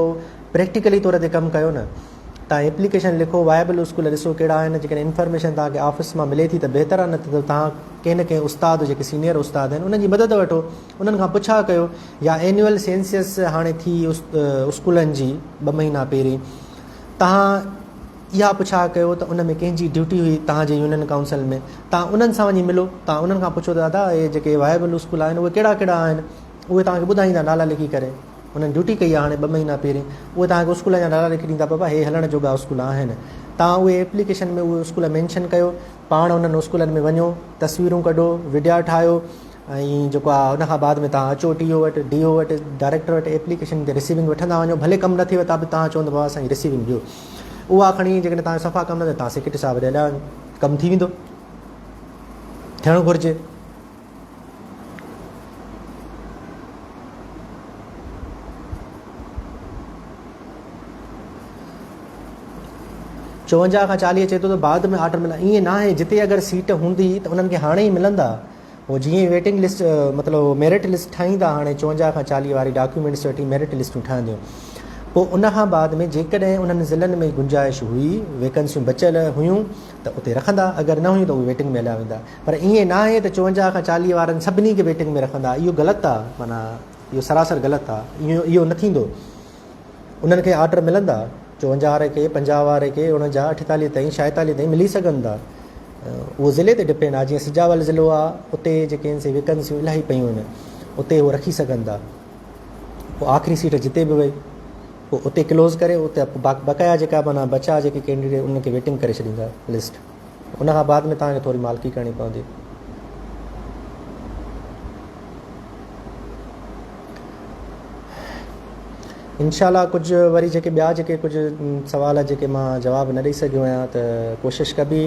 پريڪٽيڪلي طور تي ڪم ڪيو نه توهان ايپليڪيشن لکو وائبل اسڪول ڏسو ڪهڙا آهن جيڪڏهن انفارميشن توهان کي آفيس مان ملي ٿي ته بهتر آهي نه ته توهان ڪنهن نه ڪنهن استاد جيڪي سينيئر استاد آهن انهن جي مدد وٺو انهن کان پڇا ڪيو يا اينيول سينسس هاڻي ٿي اسڪولن جي ٻه مهينا پهرين توهان اها پڇا ڪيو ته ان ۾ ڪنهن جي ڊيوٽي هئي توهان جي يونين ڪائونسل ۾ توهان انهن سان وڃي ملو توهان انهن کان پڇو ته ادا اهي جيڪي وائبل اسڪول آهن اهي ڪهڙا ڪهڙا آهن اهي توهان کي ٻڌائيندا نالا لکي ڪري انهن ڊيوٽي ڪئي آهي هاڻي ٻه مهينا پهرين اهي توهان کي اسڪولن جا نالا لکي ڏيندا بابا هي هلڻ جوڳا اسڪول آهن توهان اهي ايپليڪيشن ۾ اهي اسڪول مينشن ڪيو پاڻ انهن اسڪولن ۾ وڃو تصويرون ڪڍو وڊيا ٺاهيو ۽ جيڪو آ ان کان بعد ۾ توهان اچو ٽي او وٽ، ڊي او وٽ، ڊائريڪٽر وٽ ايپليڪيشن تي رسيونگ وٺندا وڃو ڀلي ڪم نه ٿئي ته به توهان چوندو بابا اسان جي رسيونگ ڏيو اها کڻي جيڪڏهن توهان جو صفا ڪم نه ٿئي توهان سيڪريٽري صاحب ڏي هليا وڃو ڪم ٿي ويندو ٿيڻ گهرجي. چوونجاهه کان چاليهه چئي ٿو ته بعد ۾ آرڊر ملندا ائين ناهي جتي اگر سيٽ هوندي ته انهن کي هاڻي ئي ملندا هو جيئن ئي ويٽنگ لسٽ مطلب ميرٽ لسٽ ٺاهيندا هاڻي 54 کان 40 واري ڊاڪيومينٽس وٺي ميرٽ لسٽون ٺهنديون پوء ان کان بعد ۾ جيڪڏهن انهن ضلعن ۾ گنجائش هئي، ويڪنسيون بچيل هيون ته اتي رکندا، اگر نه هيون ته اهي ويٽنگ ۾ هليا ويندا. پر ائين ناهي ته 54 کان 40 وارن سڀني کي ويٽنگ ۾ رکندا، اهو غلط آ، معنيٰ اهو سراسر غلط آ، اهو نه ٿيندو. انهن کي آرڊر ملندا، 54 واري کي، 50 واري کي، 49، 48 تائين، 46 تائين ملي سگهن ٿا. اهو ضلعي تي ڊپينڊ آ، جيئن سجاول ضلعو آ، اتي جيڪي آهن سي ويڪنسيون الاهي پيون آهن، اتي هو رکي سگهن ٿا. پوء آخري سيٽ جتي به وئي پوء اتي ڪلوز ڪري اتي بقايا جيڪا معنيٰ بچا جيڪي ڪينڊيڊيٽ انهن کي ويٽنگ ڪري ڇڏيندا لسٽ ان کان بعد ۾ توهان کي ٿوري مالڪي ڪرڻي پوندي. انشاء الله ڪجهه وري جيڪي ٻيا جيڪي ڪجهه سوال جيڪي مان جواب نه ڏئي سگهيو آهيان ته ڪوشش ڪبي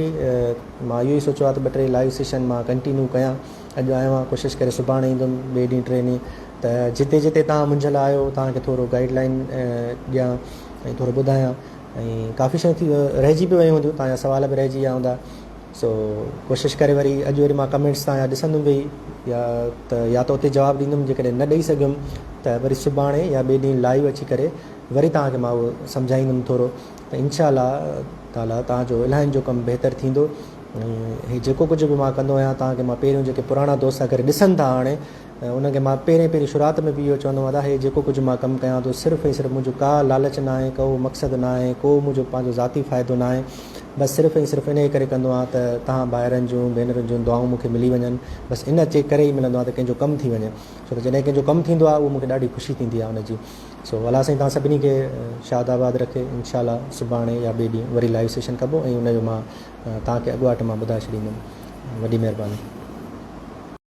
مان اهو ئي سوچيو آهي ته ٻه ٽي لائيو سيشن مان ڪنٽينيو ڪيان اڄ آيو آهيان ڪوشش ڪري سڀاڻي ايندم ٻئي ڏينهن ٽئين ڏينهن ته جتي جتي توهان منجهيل آهيو توهان کي ٿورو گائيڊ لائين ڏيان ۽ ٿورو ٻڌايان ۽ ڪافي شيون ٿي رهجي به ويون هونديون توهان جا سوال به رهجي ويا هوندا سو ڪوشش ڪري وري اڄ وري مان ڪمينٽس توهان جا ڏسندم ويهي يا ته يا ته اتي جواب ڏيندم جيڪڏهن نه ڏئي سگهيم ته وري سڀاڻي يا ٻئي ڏينهن لائيو اچي ڪري وري توهان کي مان اهو سمجهائيندم ٿورو ته انشاء الله تعاليٰ توهان جو الاهين جو ڪم بهتر ٿيندو ۽ هي جيڪو ڪجهه به مان ڪندو آهيان توهان کي مان پهريون جيڪي پراڻا دوست اگر ڏسن ٿا هاڻي انهن کي مان پهرين پهرين شروعات ۾ به اهو چوندو هوان ته هي جيڪو ڪجهه مان ڪم ڪيان ٿو صرف ۽ صرف منهنجو ڪا لالچ ناهي ڪو مقصد ناهي ڪو منهنجو پنهنجو ذاتي فائدو ناهي بس صرف ۽ صرف انهيء ڪري ڪندو آهيان ته توهان ڀائرن جون ڀينرن جون دعائون مون کي ملي وڃن بس ان جي ڪري ئي ملندو آهي ته ڪنهن جو ڪم ٿي وڃي ڇو ته جڏهن ڪنهن جو ڪم ٿيندو آهي اهو مون کي ڏاڍي خوشي ٿيندي آهي ان جي سو الله سائين توهان سڀني کي شاد آباد رکي انشاء الله سڀاڻي يا ٻئي ڏينهن وري لائيو سيشن ڪبو ۽ ان جو مان توهان کي اڳواٽ مان ٻڌائي ڇڏيندم وڏي مهرباني.